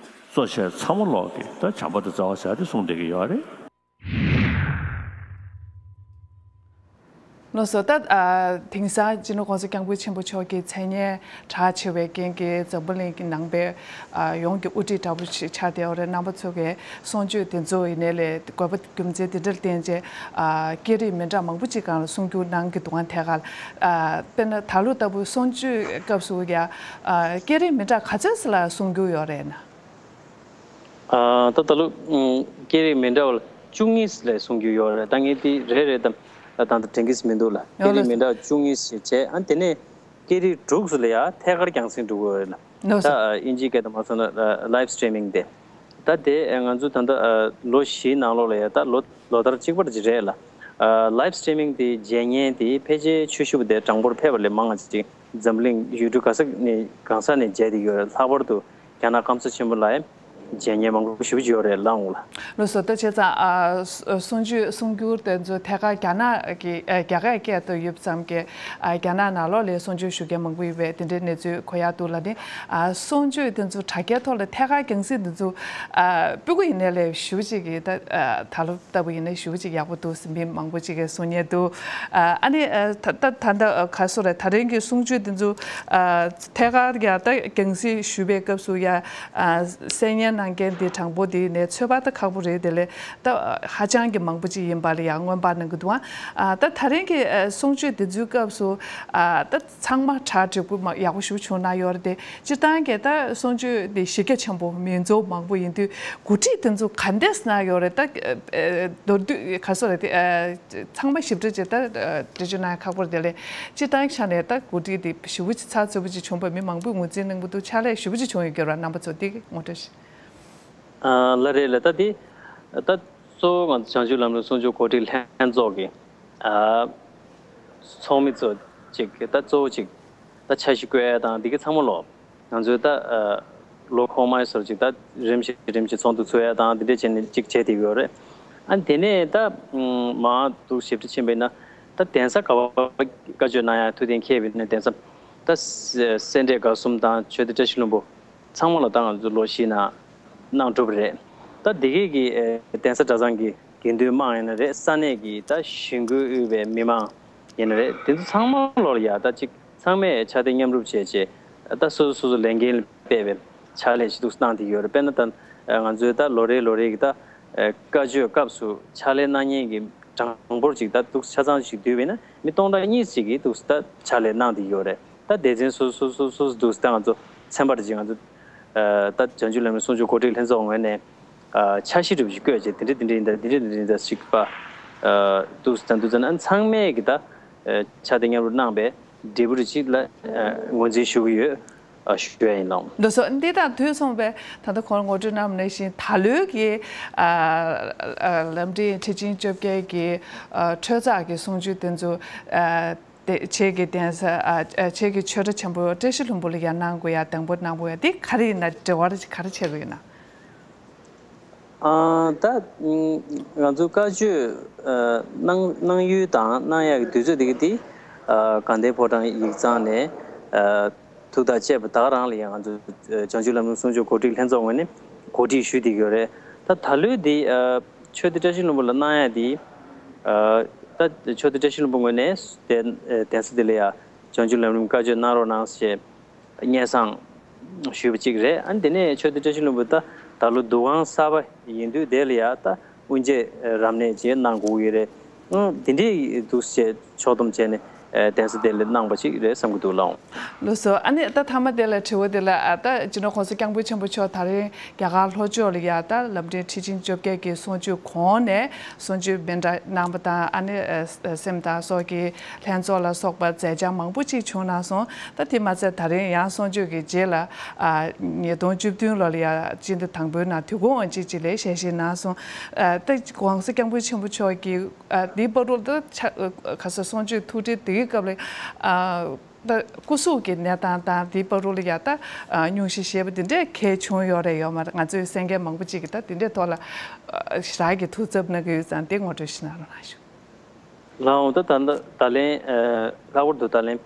གཙོ་ཆེ་ཚང་མ་ལོག་གིས་ད་བྱམས་པ་དང་བརྩེ་བ་ཟེར་དེ་གསུངས་བསྡད་ཀྱི་ཡོད་རེད། ལགས་སོ། ད་ཨ་དེང་སང་སྤྱི་ནོར་༸གོང་ས་༸སྐྱབས་མགོན་ཆེན་པོ་མཆོག་གི་མཚན་སྙན་གྲགས་ཆེ་བའི་རྐྱེན་གྱིས་འཛམ་བུ་གླིང་གི་ནང་པའི་ཨ་ཡོངས་ཀྱི་དབུ་ཁྲིད་འདྲ་པོ་ཞིག་ཆགས་བསྡད་ཡོད་རེད། རྣམ་པ་ཚོ་གིས་གསུང་ཆོས་དེ་ཚོ་ཡིན་ནའི་ལས་དགོས་པ་རྒྱུ་མཚན་དེ་འདྲར་བརྟེན་བྱས་ཨ་སྐད་རིགས་མི་འདྲ་མང་པོ་ཅིག་སྒང་ལ་གསུང་བསྒྱུར་གནང་གི་འདུག་ག་ཐད་ཀར། ཨ་དཔེར་ན་ད་ལོ་ལྟ་བུ་གསུང་ཆོས་སྐབས་སུ་ཡ་ཨ་སྐད་རིགས་མི་འདྲ་ག་ཚོད་ཙམ་ལ་གསུང་བསྒྱུར་ཡོད་རེད་ན། ཨ་ད་ད་ལོ་ཨུམ་སྐད་རིགས་མི་འདྲ་བ་ལ་བཅུ་གཉིས་ལས་གསུང་རྒྱུ་ཡོད་རེད། ད་ངས་དེ་རེ་རེ་དང་ད་ད་དྲན་གྱི་མི་འདུག་ལ། སྐད་རིགས་མི་འདྲ་བ་བཅུ་གཉིས་ཞིག་བྱས། ཨ་དེ་ནས་སྐད་རིགས་དྲུག་ཙམ་ལ་ཡ་ཐད་ཀར་རྒྱང་སྲིང་འགྲོ་གི་ཡོད་རེད་ལ། ད་ཨ་དབྱིན་ཇིའི་སྐད་དུ་མ་སོང་ན་ལའིབ་སི་ཊི་རི་མིང་དེ། ད་དེ་ང་ཚོ་ད་ལྟ་ཨ་ལོ་བཞིའི་ནང་ལོགས་ལ་ཡ་ད་ལོ་ལོ་ལྟར་གཅིག་པ་ཅིག་རེད་ལ། ཨ་ལའིབ་སི་ཊི་རི་མིང་དེ་མཇལ་མཁན་དེ་ཕལ་ཆེར་ཆོས་ཞུ་བ་དེ་གྲངས་འབོར་ཕལ་པ་ལས་མང་བ་ཅིག་འཛམ་གླིང་ཡུལ་གྲུ་ག་ས་ནས་གང་ས་ནས་མཇལ་བསྡད་ཡོད་རེད། ལྷག་པར་དུ་རྒྱ་ནག་སྐམ་ས་ཆེན་པོ་ལ་ཡང་མཇལ་མཁན་མང་པོ་ཞེ་པོ་ཅིག་ཡོད་རེད་ལགས་འོང་ལ། ལགས་སོ། ད་བྱས་ཙང་ཨ་གསུང་ཆོས་གསུང་སྒྱུར་དེ་ཚོ་ཐད་ཀར་རྒྱ་ནག་གི་ཨ་རྒྱ་སྐད་སྐད་དུ་ཡོད་ཙམ་གྱི་ཨ་རྒྱ་ནག་ནང་ལོགས་ལ་གསུང་ཆོས་ཞུ་མཁན་མང་པོ་ཡོད་པའི་དེ་འདྲའི་གནས་ཚུལ་གོ་ཡག་འདུག་ལ། ནི་ཨ་གསུང་ཆོས་དེ་ཚོ་དྲ་རྒྱའི་ཐོག་ལ་ཐད་ཀར་རྒྱང་སྲིང་དེ་ཚོ་ཨ་སྤུ་གུ་ཡིན་ནའི་ལས་ཞེ་པོ་ཅིག་གིས་ད་ཨ་ད་ལོ་ལྟ་བུ་ཡིན་ན་ཞེ་པོ་ཅིག་ཡག་པོ་འདུག་ཟེར་མི་མང་པོ་ཅིག་གིས་གསུང་མཁན་འདུག་ཨ་ནི་ཨ་ད་ད་ད་ད་ག་སོ་རེད། ད་རིང་གི་གསུང་ཆོས་འདི་ཚོ་ཨ་ཐད་ཀར་ཡ་ད་རྒྱང་སྲིང་ཞུ་བའི་སྐབས་སུ་ཡ་ཨ་གསན་ཉན་གནང་མཁན་འདི་དྲང་པོ་འདི་ནས་ཚོད་དཔག་ད་ཁག་པོ་རེད། དེ་ལས་ད་ཧ་ཅང་གི་མང་པོ་ཅིག་ཡིན་པ་ལ་ཡ་སྔོན་དཔག་གནང་གི་འདུག་ཨ་ད་ད་རིང་གི་ཨ་གསུང་ཆོས་འདི་ཚོའི་སྐབས་སུ་ཨ་ད་ཚང་མ་གྲ་འགྲིག་པོ་མ་ཡག་པོ་ཞེ་པོ་བྱུང་གནང་ཡོད་རེད་དེ། སྤྱིར་བཏང་གི་ད་གསུང་ཆོས་འདི་གཞི་རྒྱ་ཆེན་པོ་མི་ཚོ་མང་པོ་ཡིན་དུས་གོ་སྒྲིག་དེ་ཚོ་ག་འདྲས་གནང་ཡོད་རེད། ད་ཨ་མདོར་བསྡུས་ག་སོ་རེད་དེ། ཨ་ཚང་མ་ཞིབ་ཕྲ་ཅིག་ད་ཨ་འགྲེལ་བརྗོད་གནང་ཡ་ཁག་པོ་རེད་དེ། ལས་སྤྱིར་བཏང་ཆ་ནས་ད་གོ་སྒྲིག་དེ་ཞེ་པོ་ཅིག་ཚགས་ཚུད་པོ་ཅིག་བྱུང་བ་མི་མང་པོས་ངོས་འཛིན་གནང་གི་འདུག་ཕྱག་ལས་ཞེ་པོ་ཅིག་བྱུང་ཡོད་ཀྱི་རེད། རྣམ་པ་ཚོ་དེ་ངོ་སྤྲོད་ཞིག་ཨ་ལ་རེད་ལ། ད་དེ་ད་གཙོ་བོ་ང་ཚོ་བྱང་ཆུབ་ལམ་རིམ་གསུང་ཆོས་གོ་སྒྲིག་ལྷན་ཚོགས་ཀྱི་ཨ་ཚོགས་མི་ཚོ་ཅིག་ད་གཙོ་བོ་ཅིག་ད་འཆར་གཞི་བཀོད་ཡ་དང་འདི་ག་ཚང་མ་ལོག་ང་ཚོས་ད་ཨ་ལོ་འཁོར་མའི་སོར་ཅིག་ད་རིམ་བཞིན་རིམ་བཞིན་ཚོགས་འདུ་ཚོགས་ཡ་དང་འདི་འདྲ་བྱས་ནས་ཅིག་བྱས་བསྡད་ཡོད་རེད། ཨ་དེ་ནས་ད་མར་འདུག་ཞིབ་ཕྲ་ཕྱིན་པ་ཡིན་ན་ད་གདན་ས་ག་པར་བཀའ་ཆོས་གནང་ཡ་ཐུགས་གཏན་འཁེལ་བ་ཡིན་ན་གདན་ས་ད་སེ་འབྲས་དགའ་གསུམ་དང་ཆོས་སྡེ་བཀྲ་ཤིས་ལྷུན་པོ་ཚང་མ་ལ་ད་ང་ཚོ་ལོ་བཞིའི་ནང་གནང་གྲུབ་རེད། ད་འདི་གས་ཀྱི་ཨེ་གདན་ས་གྲྭ་ཚང་གི་དགེ་འདུན་དམངས་ཡིན་ན་རེད། ས་གནས་ཀྱི་ད་གཞིས་འགོ་དབུས་པའི་མི་མང་ཡིན་ན་རེད། དེ་ཚོ་ཚང་མ་ལོག་ལ་ཡ་ད་ཅིག་ཚང་མས་ཕྱག་དེབ་མཉམ་རུབ་བྱས་བྱས་ད་སོ་སོ་སོ་སོ་ལས་འགན་ལ་འབད་པའི་ཕྱག་ལས་ཅིག་འདུག་གནང་བསྡད་ཡོད་རེད། དཔེར་ན་ད་ང་ཚོའི་ད་ལོ་རེ་ལོ་རེ་གི་ད་བཀའ་ཆོས་སྐབས་སུ་ཕྱག་ལས་གནང་མཁན་གྱི་གྲངས་འབོར་ཅིག་ད་འདུག་ཆ་ཚང་ཞིག་བསྡུས་པ་ཡིན་ན་མི་སྟོང་ཕྲག་གཉིས་ཅིག་གིས་འདུག་ད་ཕྱག་ལས་གནང་བསྡད་ཡོད་རེད། ད་སྡེ་ཚན་སོ་སོ་སོ་སོ་སོ་འདུག་ད་ང་ཚོ་ཚན་པ་ཅིག་ང་ཚོ་ད་བྱང་ཆུབ་ལམ་རིམ་གསུང་ཆོས་གོ་སྒྲིག་ལྷན་ཚོགས་ངོས་ནས་འཆར་གཞི་འདྲ་པོ་ཞིག་བཀོད་བྱས། དེ་འདྲ་དེ་འདྲ་ཡིན་ད་དེ་འདྲ་དེ་འདྲ་ཡིན་ད་ཞིག་པ་འདུག་ད་འདུག་ད་ཨ་ཚང་མས་ཀྱི་ད་ཕྱག་དེབ་མཉམ་རུབ་གནང་པའི་འབྲས་བུ་རེ་ཅིག་ལ་ངོས་འཛིན་ཞུ་གི་ཡོད། ཞུ་ཡ་ཡིན་ལགས། ལགས་སོ། འདི་དང་དུས་མཚུངས་པའི་ད་ལྟ་གོང་ངོ་སྤྲོད་གནང་བ་ནང་བཞིན་ད་ལོའི་གི་ཨ་ཨ་ལམ་འབྲས་ཁྲི་ཆེན་བཅོ་བརྒྱད་ཀྱི་ཨ་ཁྲོས་ཚགས་ཀྱི་གསུང་ཆོས་དེ་ཚོ་ཨ་དེ་ཁྱེད་ཀྱི་གདན་ས་ཨ་ཨ་ཁྱེད་ཀྱི་ཆོས་གྲྭ་ཆེན་པོ་བཀྲ་ཤིས་ལྷུན་པོ་ལ་ཡང་གནང་དགོས་ཡ། དང་པོ་གནང་དགོས་ཡ་འདི་ག་རེ་ཡིན་ན་འབྲེལ་བ་ག་རེ་ཆགས་ཀྱི་ཡོད་ན། ཨ་ད་ང་ཚོ་བཀའ་ཆོས་ཨ་གནང་གནང་ཡུལ་དང་གནང་ཡག་གི་དུས་ཚོད་དེ་ག་དེ་ཨ་དགའ་ལྡན་ཕོ་བྲང་ཡིག་ཚང་ནས་ཨ་ཐུགས་ཐག་བཅད་པ་ད་ག་རང་ལ་ཡང་ང་ཚོ་ཨ་བྱང་ཆུབ་ལམ་རིམ་གསུང་ཆོས་གོ་སྒྲིག་ལྷན་ཚོགས་ངོས་ནས་གོ་སྒྲིག་ཞུས་བསྡད་ཀྱི་ཡོད་རེད། ད་ད་ལོའི་འདི་ཨ་ཆོས་སྡེ་བཀྲ་ཤིས་ལྷུན་པོ་ལ་གནང་ཡག་འདི་ཨ་ད་ཆོས་སྡེ་བཀྲ་ཤིས་ལྷུན་པོ་ངོས་ནས་གདན་ཨ་གདན་ས་འདི་ལ་ཡང་བྱང་ཆུབ་ལམ་རིམ་བཀའ་ཆོས་གནང་རོགས་གནང་ཞེས་སྙན་སེང་ཞུས་པ་གཅིག་རེད། ཨ་ནི་དེ་ནས་ཆོས་སྡེ་བཀྲ་ཤིས་ལྷུན་པོ་ད་ད་ལོ་འདུ་ཁང་གསར་པ་ཡིན་དུས་དེ་ལ་ཡ་ད་དབུ་འབྱེད་རབ་གནས་ཅིག་གནང་དགོས་ཀྱི་རེད། ཨང་དེ་འདྲའི་འདུག་སེ་ཕྱོགས་བསྡོམས་བྱས་ནས་ གདན་ས་དེ་ལ་གནང་པ་ཅིག་རེད་བསམ་གྱི་འདུག་ལགས། ལགས་སོ། ཨ་ནི་ད་མཐའ་མ་དེ་ལ་དྲི་བ་དེ་ལ་ཨ་ད་སྤྱི་ནོར་༸གོང་ས་༸སྐྱབས་མགོན་ཆེན་པོ་མཆོག་ད་རིང་རྒྱ་གར་ལྷོ་ཕྱོགས་ལ་ཡ་ད་ལམ་འབྲས་ཁྲི་ཆེན་བཅོ་བརྒྱད་ཀྱི་གསུང་ཆོས་གོང་ནས་གསུང་ཆོས་སྨིན་གྲྭ་གནང་པ་དང་ཨ་ནི་ཨ་སེམས་དང་སྲོག་གི་ལྷན་ཚོགས་ལ་སོགས་པ་མཛད་འཆར་མང་པོ་ཅིག་བྱུང་གནང་སོང་། ད་དེ་མ་ཚད་ད་རིང་ཡང་གསུང་ཆོས་ཀྱི་རྗེས་ལ་ཨ་ཉིས་སྟོང་བཅུ་བདུན་ལོ་ལ་ཡ་སྤྱི་ཟླ་དང་པོའི་ནང་དུས་འཁོར་དབང་ཆེན་ཅིག་ལ་ཞལ་བཞེས་གནང་སོང་། ཨ་ད་༸གོང་ས་༸སྐྱབས་མགོན་ཆེན་པོ་མཆོག་གིས་ཨ་འདིའི་བར་དུ་ད་ཆ་ཨ་ག་ས་གསུང་ཆོས་ཐུགས་འདྲི་འདིའི་སྐབས་ལ་ཨ་ད་སྐུ་གཟུགས་ཀྱི་གནས་སྟངས་དང་དེའི་བར་དུ་ལ་ཡ་ད་ཨ་སྙུང་གཞི་ཞེས་པ་འདི་འདྲས་གལ་བྱུང་ཡོད་རེད་ཡོད་མ་རེད། ང་ཚོས་གསན་མཁན་མང་པོ་ཅིག་གིས་ད་འདི་འདྲས་ཐོག་ལ་ཨ་ཞེ་དྲག་གི་ཐུགས་འཚབ་གནང་གི་ཡོད་ཙང་དེ་ངོ་སྤྲོད་ཞིག་གནང་རོགས་གནང་ཞུ། ལགས་འོང་། ད་ད་ད་ལན་ཨ་ལྷག་པར་དུ་ད་ལན་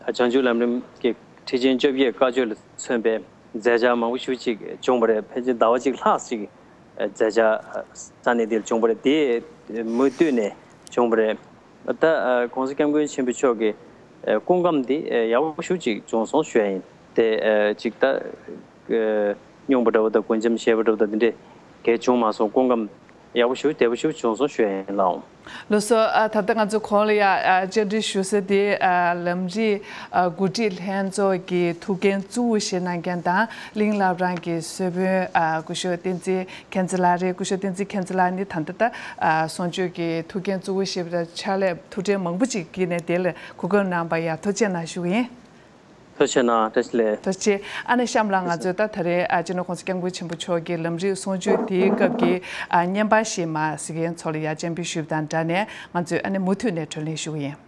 ཨ་བྱང་ཆུབ་ལམ་རིམ་གྱི་ཁྲི་ཆེན་བཅོ་བརྒྱད་བཀའ་ཆོས་ལ་མཚོན་པའི་མཛད་འཆར་མང་པོ་ཞེ་པོ་ཅིག་བྱུང་བ་རེད། ཕལ་ཆེར་ཟླ་བ་གཅིག་ལྷག་ཅིག་མཛད་འཆར་ས་གནས་དེར་བྱུང་བ་རེད། དེ་མུ་མཐུད་ནས་བྱུང་བ་རེད། ད་༸གོང་ས་༸སྐྱབས་མགོན་ཆེན་པོ་མཆོག་གི་སྐུ་ཁམས་དེ་ཡག་པོ་ཞེ་པོ་ཅིག་བྱུང་སོང་ཞུ་ཡ་ཡིན། དེ་ཅིག་ད་སྙུང་པ་འདྲ་བོ་དང་གོས་འཆམ་བཞེས་པ་འདྲ་བོ་དང་དེ་འདྲས་གལ་བྱུང་མ་སོང་། སྐུ་ཁམས་ཡག་པོ་ཞེ་པོ་བདེ་པོ་ཞེ་པོ་བྱུང་སོང་ཞུ་ཡ་ཡིན་ལགས། ལགས་སོ། ཨ་ད་ལྟ་ང་ཚོ་གོང་ལ་ཡ་ཨ་བཅར་འདྲི་ཞུ་ས་དེ་ཨ་ལམ་རིམ་ཨ་འགོ་ཁྲིད་ལྷན་ཚོགས་ཀྱི་ཐུགས་འགན་གཙོ་བོ་བཞེས་གནང་མཁན་དང་གླིང་བླ་བྲང་གི་གཙོ་དཔོན་ཨ་སྐུ་ཞབས་བསྟན་འཛིན་མཁྱེན་བརྩེ་ལགས་རེད། སྐུ་ཞབས་བསྟན་འཛིན་མཁྱེན་བརྩེ་ལགས་ནི་ད་ལྟ་ད་ཨ་གསུང་ཆོས་ཀྱི་ཐུགས་འགན་གཙོ་བོ་བཞེས་པའི་ཕྱག་ལས་ཐུགས་ཁྲལ་མང་པོ་ཅིག་བསྐྱིས་ནས་དེ་ལ་གོ་སྐབས་གནང་བར་ཡ་ཐུགས་རྗེ་གནང་ཞུ་གི་ཡིན། ཐུགས་རྗེ་གནང་། བཀྲ་ཤིས་བདེ་ལེགས། ཐུགས་རྗེ་ཆེ། ཨ་ནེ་གཤམ་ལ་ང་ཚོས་ད་ད་རེས་ཨ་སྤྱི་ནོར་༸གོང་ས་༸སྐྱབས་མགོན་ཆེན་པོ་མཆོག་གི་ལམ་རིམ་གསུང་ཆོས་དེའི་སྐབས་ཀྱི་ཨ་བརྙན་པར་ཞིག་མར་གཟིགས་མཁན་ཚོ་ལ་ཡ་སྤྱན་འབུལ་ཞུས་པ་དང་སྦྲགས་ནས་ང་ཚོས་ཨ་ནེ་མུ་མཐུད་ནས་བགྲོ་གླེང་ཞུ་གི་ཡིན།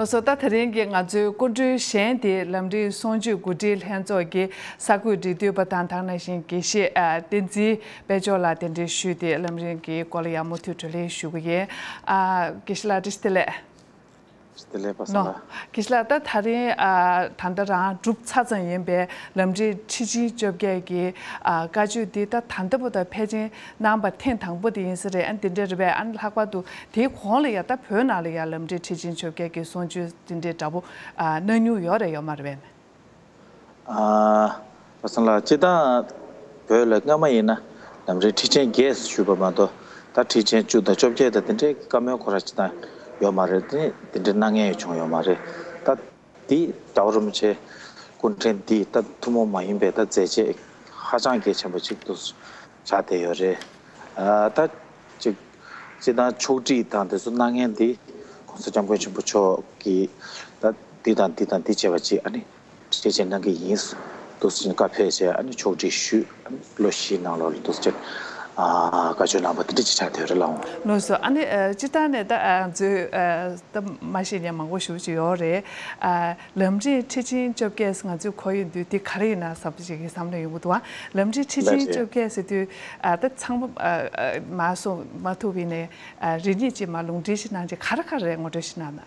སོ། ད་དེ་རིང་གི་ང་ཚོའི་སྐུ་མགྲོན་གཞན་དེ་ལམ་རིམ་གསུང་ཆོས་འགོ་ཁྲིད་ལྷན་ཚོགས་ཀྱི་གསར་འགོད་འབྲེལ་མཐུད་པ་དང་། དེ་ནང་བཞིན་དགེ་བཤེས་ཨ་བསྟན་འཛིན་དཔལ་འབྱོར་ལགས་གདན་འདྲེན་ཞུས་ཏེ་ལམ་རིམ་གྱི་སྐོར་ལ་ཡང་མུ་མཐུད་བགྲོ་གླེང་ཞུ་གི་ཡིན། ཨ་དགེ་བཤེས་ལགས་བཀྲ་ཤིས་བདེ་ལེགས། བདེ་ལེགས་པ་སངས་ལགས། དགེ་བཤེས་ལགས། ད་དེ་རིང་ཨ་ད་ལྟ་རང་གྲུབ་ཚར་ཙམ་ཡིན་པའི་ལམ་རིམ་ཁྲི་ཆེན་བཅོ་བརྒྱད་ཀྱི་ཨ་བཀའ་ཆོས་འདི་ད་ད་ལྟ་བར་དུ་ཕལ་ཆེར་གནང་བ་ཐེངས་དང་པོ་དེ་ཡིན་ས་རེད། ཨ་འདི་འདྲ་རེད་པས། ཨ་ལྷག་པར་དུ་དེའི་གོང་ལ་ཡ་ད་བོད་ནང་ལ་ཡ་ལམ་རིམ་ཁྲི་ཆེན་བཅོ་བརྒྱད་ཀྱི་གསུང་ཆོས་འདི་འདྲའི་འདྲ་པོ་ཨ་གནང་མྱོང་ཡོད་རེད་ཡོད་མ་རེད་པས། ཨ་པ་སངས་ལགས། སྤྱིར་བཏང་བོད་ལ་སྔ་མ་ཡིན་ན་ལམ་རིམ་ཁྲི་ཆེན་བརྒྱད་ཞུས་པ་མ་གཏོགས། ད་ཁྲི་ཆེན་བཅུ་དང་བཅོ་བརྒྱད་དང་དེ་འདྲའི་བཀའ་མོལ་ཁོ་རང་སྤྱིར་བཏང་ཡོད་མ་རེད། དེ་དེ་འདྲའི་གནང་མཁན་ཡང་བྱུང་ཡོད་མ་རེད། ད་འདི་རྒྱལ་བ་རིན་པོ་ཆེ་སྐུ་ཕྲེང་འདི་ད་ཐུན་མོང་མ་ཡིན་པའི་ད་མཛད་རྗེས་ཧ་ཅང་གལ་ཆེན་པོ་ཅིག་ཏུ་ཆགས་བསྡད་ཡོད་རེད། ཨ་ད་ཅིག་སྤྱིར་བཏང་ཕྱོགས་སྒྲིག་དང་དེ་ཚོ་གནང་མཁན་འདི་༸གོང་ས་༸སྐྱབས་མགོན་ཆེན་པོ་མཆོག་གིས་ད་འདི་དང་འདི་དང་འདི་བྱས་པ་ཅིག་ཨ་ནི་གྲོས་ཆོད་གནང་གི་ཡིན། འདུག་སེ་བྱས་ནས་བཀའ་ཕེབས་བྱས། ཨ་ནི་ཕྱོགས་སྒྲིག་ཞུས། ཨ་ནི་ལོ་བཞིའི་ནང་ལོགས་ལ་འདུག་སེ་བྱས་ནས་ཨ་བཀའ་ཆོས་གནང་བ་དེ་འདྲ་ཅིག་ཆགས་བསྡད་ཡོད་རེད་ལགས་འོང་། ལགས་སོ། ཨ་ནི་ཨ་སྤྱིར་བཏང་ནས་ད་ཨ་ང་ཚོས་ཨ་ད་མ་ཤེས་མཁན་མང་པོ་ཞེ་པོ་ཅིག་ཡོད་རེད། ཨ་ལམ་རིམ་ཁྲི་ཆེན་བཅོ་བརྒྱད་ང་ཚོས་གོ་ཡོང་དུས་དེ་ག་རེ་ཡིན་ན་བསམ་པ་ཞིག་གི་བསམ་བློ་ཡོང་གི་འདུག་ཨ་ལམ་རིམ་ཁྲི་ཆེན་བཅོ་བརྒྱད་ཟེར་དུས་ཨ་ད་ཚང་མ་ཨ་ཨ་མ་སོང་མ་ཐུག་པའི་ནས་ཨ་རེ་གཉིས་ཅིག་མ་ལུང་འདྲེན་ཞིག་གནང་རྗེས་ག་རེ་ག་རེ་ངོ་སྤྲོད་ཞིག་གནང་ན།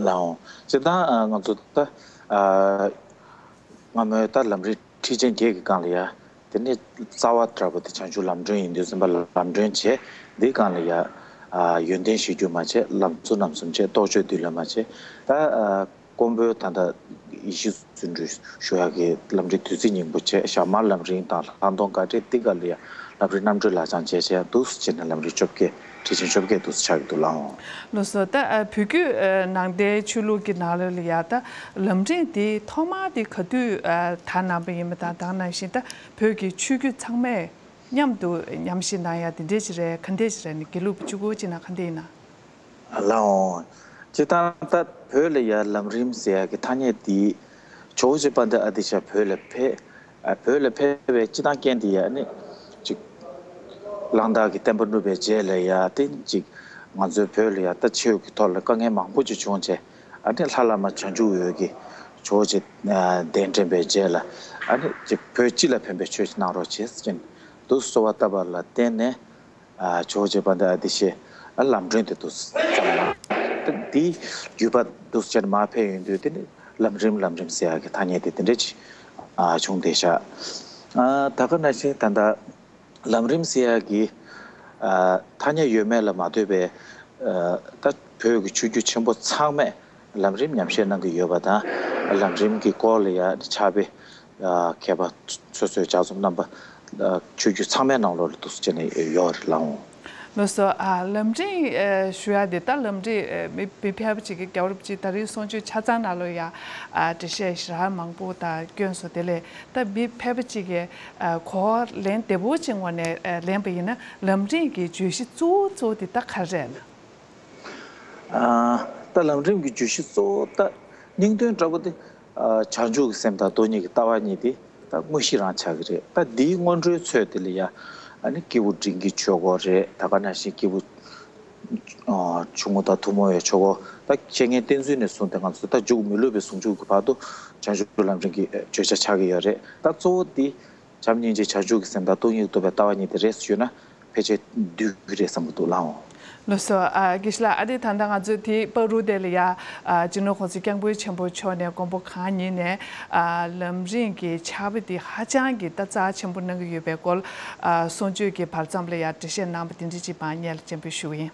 ལགས་འོང་། སྤྱིར་བཏང་ཨ་ང་ཚོ་ད་ཨ་སྔ་མོའི་ད་ལམ་རིམ་ཁྲི་ཆེན་བརྒྱད་ཀྱི་སྒང་ལ་ཡ། དེ་ནས་རྩ་བ་འདྲ་པོ་དེ་བྱང་ཆུབ་ལམ་སྒྲོན་ཡིན་དུས་ཙམ་པ་ལ་ལམ་སྒྲོན་བྱས། འདིའི་སྒང་ལ་ཡ་ཨ་ཡོན་ཏན་གཞིར་གྱུར་མ་བྱས། ལམ་གཙོ་རྣམ་གསུམ་བྱས། རྟོགས་བརྗོད་འདུས་ལ་མ་བྱས། ད་ཨ་མགོན་པོའི་ད་ལྟ་ཡེ་ཤེས་བརྩོན་འགྲུས་ཞུ་ཡག་གི་ལམ་རིམ་བདུད་རྩི་སྙིང་པོ་བྱས། ཞྭ་དམར་ལམ་རིམ་དང་ལྷག་མཐོང་དགའ་བྲལ་འདི་ག་ལ་ཡ་ལམ་རིམ་རྣམ་གྲོལ་ལག་བཅངས་བྱས་བྱས། འདུག་སེ་བྱས་ནས་ལམ་རིམ་བཅོ་བརྒྱད། ཁྲི་ཆེན་བཅོ་བརྒྱད་འདུག་སེ་ཆགས་ཀྱི་འདུག་ལགས་འོང་། ལགས་སོ། ད་ཨ་བོད་བརྒྱུད་ཨ་ནང་བསྟན་ཆོས་ལུགས་ཀྱི་ནང་ལོགས་ལ་ཡ་ད་ལམ་རིམ་འདི་ཐོག་མར་འདི་ག་དུས་ཨ་དར་གནང་པ་ཡིན་པ་དང་། དེ་ནང་བཞིན་ད་བོད་ཀྱི་ཆོས་བརྒྱུད་ཚང་མས་མཉམ་དུ་ཉམས་ཞིབ་གནང་ཡ་དེ་འདྲས་ཅིག་རེད། ག་འདྲས་ཅིག་རེད། ནི་དགེ་ལུགས་པ་གཅིག་པོ་ཅིག་ན་ག་འདྲས་ཡིན་ན། ལགས་འོང་། སྤྱིར་བཏང་ད་བོད་ལ་ཡ་ལམ་རིམ་ཟེར་ཡ་གི་ཐ་སྙད་འདི་ཇོ་བོ་རྗེ་དཔལ་ལྡན་ཨ་ཏི་ཤ་བོད་ལ་ཕེབས། ཨ་བོད་ལ་ཕེབས་པའི་སྤྱིར་བཏང་རྐྱེན་འདི་ཡ་ནི་ཅིག་གླང་དར་གྱི་བསྟན་པ་བསྣུབས་པའི་རྗེས་ལ་ཡ། དེ་ཅིག་ང་ཚོའི་བོད་ལ་ཡ་ད་ཆོས་ཀྱི་ཐོག་ལ་དཀའ་ངལ་མང་པོ་ཅིག་བྱུང་བྱས། ཨ་ནི་ལྷ་བླ་མ་བྱང་ཆུབ་འོད་ཀྱིས་ཇོ་བོ་རྗེ་གདན་འདྲེན་པའི་རྗེས་ལ། ཨ་ནི་ཅིག་བོད་སྤྱི་ལ་ཕན་པའི་ཆོས་ཤིག་གནང་རོགས་བྱེད་ཟེར་ནས་འདུག་གསོལ་བ་བཏབ་པ་ལ་བརྟེན་ནས། ཨ་ཇོ་བོ་རྗེ་དཔལ་ལྡན་ཨ་ཏི་ཤའི་ཨ་ལམ་སྒྲོན་དེ་འདུག་སེ་བརྩམས་ན། ད་འདིའི་བརྒྱུད་པ་འདུག་སེ་བྱས་ནས་མར་ཕེབས་ཡོང་དུས། དེ་ནི་ལམ་རིམ་ལམ་རིམ་ཟེར་ཡག་གི་ཐ་སྙད་དེ་དེ་འདྲ་ཅིག་ཨ་བྱུང་བསྡད་ཤག་ཨ་ད་ག་ནང་བཞིན་ད་ལྟ་ལམ་རིམ་ཟེར་ཡག་གི་ཨ་ཐ་སྙད་ཡོད་མེད་ལ་མ་ལྟོས་པའི་ཨ་ད་བོད་ཀྱི་ཆོས་བརྒྱུད་ཆེན་པོ་ཚང་མས་ལམ་རིམ་ཉམས་བཞེས་གནང་གི་ཡོད་པ་དང་། ལམ་རིམ་གྱི་སྐོར་ལ་ཡ་ཕྱག་དཔེ་ཨ་མཁས་པ་སོ་སོའི་ལྗགས་རྩོམ་རྣམ་པ་ཨ་ཆོས་བརྒྱུད་ཚང་མའི་ནང་ལོགས་ལ་འདུག་སེ་བྱས་ནས་ཡོད་རེད་ལགས་འོང་། ལགས་སོ། ཨ་ལམ་རིམ་ཨ་ཞུ་ཡ་དེ་ད་ལམ་རིམ་ཨ་མི་མི་ཕལ་པ་ཅིག་གིས། རྒྱལ་བ་རིན་པོ་ཆེ་ད་རེས་གསུང་ཆོས་ཆ་ཚང་ནང་ལོགས་ཡ་ཨ་འགྲེལ་བཤད་ཞེ་དྲག་མང་པོ་དང་བསྐྱོན་སོང་། དེ་ལས་ད་མི་ཕལ་པ་ཅིག་གིས་ཨ་གོ་བ་ལེན་བདེ་པོ་ཅིག་ངོས་ནས་ཨ་ལེན་པ་ཡིན་ན། ལམ་རིམ་གྱི་བརྗོད་གཞི་གཙོ་བོ་གཙོ་བོ་དེ་ད་ག་རེ་རེད་ན། ཨ་ད་ལམ་རིམ་གྱི་བརྗོད་གཞི་གཙོ་བོ་ད་སྙིང་དོན་འདྲ་པོ་དེ་ཨ་བྱང་ཆུབ་ཀྱི་སེམས་དང་སྟོང་ཉིད་ཀྱི་ལྟ་བ་གཉིས་དེ་ད་དངོས་གཞི་རང་ཆགས་ཀྱི་རེད། ད་འདིའི་སྔོན་འགྲོའི་ཚོད་དེ་ལ་ཡ་ཨ་ནི་སྐྱེས་བུ་འབྲིང་གི་ཆོས་སྐོར་རེད། ད་ག་ནང་བཞིན་སྐྱེས་བུ་ཨ་ཆུང་ངུ་དང་ཐུན་མོང་བའི་ཆོས་སྐོར། ད་བཤེས་གཉེན་བསྟེན་ཚུལ་ནས་བཟུང་སྟེ་ང་ཚོ་ད་མཇུག་མི་སློབ་པའི་ཟུང་འཇུག་གི་བར་དུ་བྱང་ཆུབ་ལམ་རིམ་གྱི་བརྗོད་བྱ་ཆགས་ཀྱི་ཡོད་རེད། ད་གཙོ་བོ་འདི་བྱམས་སྙིང་རྗེ་བྱང་ཆུབ་ཀྱི་སེམས་དང་སྟོང་ཉིད་རྟོགས་པའི་ལྟ་བ་གཉིས་དེ་རེད་ཞུས་ན་ཕལ་ཆེར་འདུས་ཀྱི་རེད་བསམ་གྱི་འདུག་ལགས་འོང་། ལགས་སོ། ཨ་དགེ་བཤེས་ལགས། ཨ་དེ་ད་ལྟ་ང་ཚོས་དེའི་བར་དུ་དེ་ལ་ཡ་ཨ་སྤྱི་ནོར་༸གོང་ས་༸སྐྱབས་མགོན་ཆེན་པོ་མཆོག་ནས་མགོན་པོ་གང་ཉིད་ནས་ཨ་ལམ་རིམ་གྱི་ཕྱག་དཔེ་དེ་ཧ་ཅང་གི་ད་རྩ་ཆེན་པོ་གནང་གི་ཡོད་པའི་སྐོར། ཨ་གསུང་ཆོས་ཀྱི་བར་མཚམས་ལ་ཡ་འགྲེལ་བཤད་གནང་བ་དེ་འདྲ་ཅིག་མར་སྙན་ལ་སྤྱན་འབུལ་ཞུ་གི་ཡིན།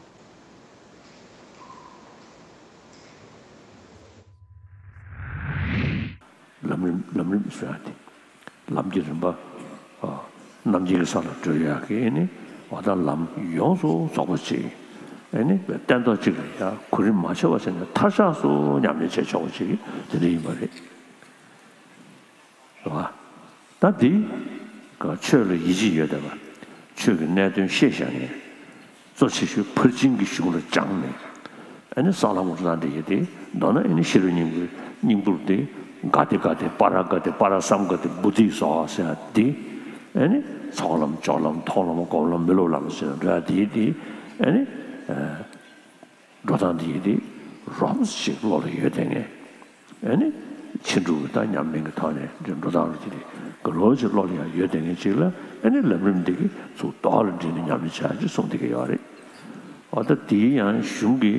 ལམ་རིམ་ལམ་རིམ་ཟེར་ཡ་དེ་ལམ་གྱི་རིམ་པ། ཨ་རྣམ་མཁྱེན་གྱི་ས་ལ་བགྲོད་ཡག་གི་ཨ་ནི་འོ་ད་ལམ་ཡོངས་སུ་རྫོགས་པ་ཅིག་ཨ་ནི་སྟན་ཐོག་གཅིག་ལ་ཡ་གོ་རིམ་མ་ཆད་པ་བྱས་ནས་མཐར་ཆགས་སུ་ཉམས་ལེན་བྱེད་ཆོག་པ་ཅིག་དེ་འདྲ་ཡིན་པ་རེད། རེད་བ། ད་འདི་ཆོས་ལ་ཡིད་ཆེས་ཡོད་བསྡད་པ། ཆོས་ཀྱི་གནད་དོན་ཤེས་བཞག་མཁན། གཙོ་ཆེ་ཤོས་ཕར་ཕྱིན་གྱི་གཞུང་ལ་སྦྱངས་ནས། ཨ་ནི་གསང་ལམ་རུ་དང་འདི་ཡི་དེ་མདོར་ན་ཨ་ནི་ཤེས་རབ་སྙིང་པོའི་སྙིང་པོར་དེ་ག་ཏེ་ག་ཏེ་པ་ར་ག་ཏེ་པ་ར་སཾ་ག་ཏེ་བོ་དྷི་སྭཱ་ཧཱ་ཟེར་ཡ་དེ། ཨ་ནི་ཚོགས་ལམ་སྦྱོར་ལམ་མཐོང་ལམ་སྒོམ་ལམ་མི་སློབ་ལམ་ཟེར་ཡ་འགྲོ་ཡ་དེ་དེ། ཨ་ནི་འགྲོ་སྟངས་དེ་ཡི་དེ་ རོབ་ཙམ་ཅིག་བློ་ལ་ཡོད་བསྡད་མཁན། ཨ་ནི་ཕྱིན་དྲུག་གི་ད་ཉམས་ལེན་གྱི་ཐོག་ནས་འགྲོ་སྟངས་རེད་དེ། རེད་ག་ལོ་ཅིག་བློ་ལ་ཡང་ཡོད་བསྡད་མཁན་ཅིག་ལ་ཨ་ནི་ལམ་རིམ་འདི་གི་ཚུར་ལྡོག་ལ་འདྲེས་ནས་ཉམས་ལེན་བྱ་ཅེས་གསུངས་བསྡད་ཀྱི་ཡོད་རེད། འོ་ད་དེའི་ཡང་གཞུང་གི་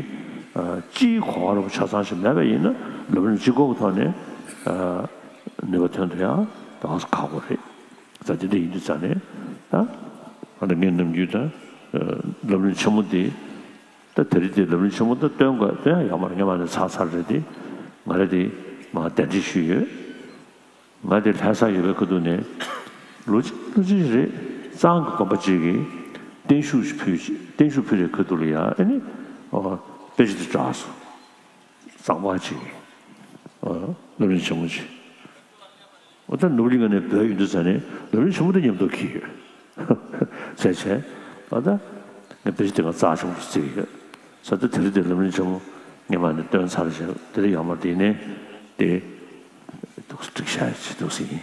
ཨ་སྤྱིའི་གོ་བ་རོབ་ཆ་ཚང་ཞིག་མེད་པ་ཡིན་ན་ལམ་རིམ་སྤྱི་སྒོ་གི་ཐོག་ནས་ཨ་ནུས་པ་ཐོན་ཐུབ་ཡ་ད་ཁག་པོ་རེད། ད་དེ་འདྲ་ཡིན་དུས་ཙང་ནས་ད་ཨ་ནི་ངས་ནམ་རྒྱུན་ད་ལམ་རིམ་ཆེན་མོ་དེ། ད་དེ་རིང་དེ་ལམ་རིམ་ཆེན་མོ་ད་སྟོན་དགོས་སྟོན་ཡ་ཡོད་མ་རེད། སྔོན་མ་ནས་ཚར་ཚར་རེད་དེ། ང་རེ་དེ་མ་གདན་འདྲེན་ཞུས་ཡོད། ང་དེ་ལྷ་ས་ཡོད་པའི་ཁ་ཐུག་ནས་ལོ་གཅིག་ལོ་གཅིག་རེད། གཙང་གི་དགོན་པ་གཅིག་གིས་བརྟན་བཞུགས་ཕུལ། བརྟན་བཞུགས་ཕུལ་བའི་ཁ་ཐུག་ལ་ཡ་ཨ་ནི་དཔེ་ཆ་དེ་བསྒྲགས་སོང་། གཙང་པ་གཅིག་གིས་ལམ་རིམ་ཆེན་མོ་གཅིག་འོ་ད་ནོར་བུ་གླིང་ག་ནས་བོད་ཡོང་དུས་ཙ་ནས་ལམ་རིམ་ཆེན་མོ་དེ་མཉམ་དུ་འཁྱེར་ཡོད། བྱས་བྱས་འོ་ད་ངས་དཔེ་ཆ་དེ་ག་རྩ་ཆེན་པོ་བརྩིས་ཡོད། ས་ད་དེ་རིང་དེ་ལམ་རིམ་ཆེན་མོ་སྔོན་མ་ནས་སྟོན་ཚར་བྱས་དེ་རིང་ཡང་མ་དེ་ནས་དེ་འདུག་སྒྲིག་ཤག་བྱེད་འདུག་ཟིན།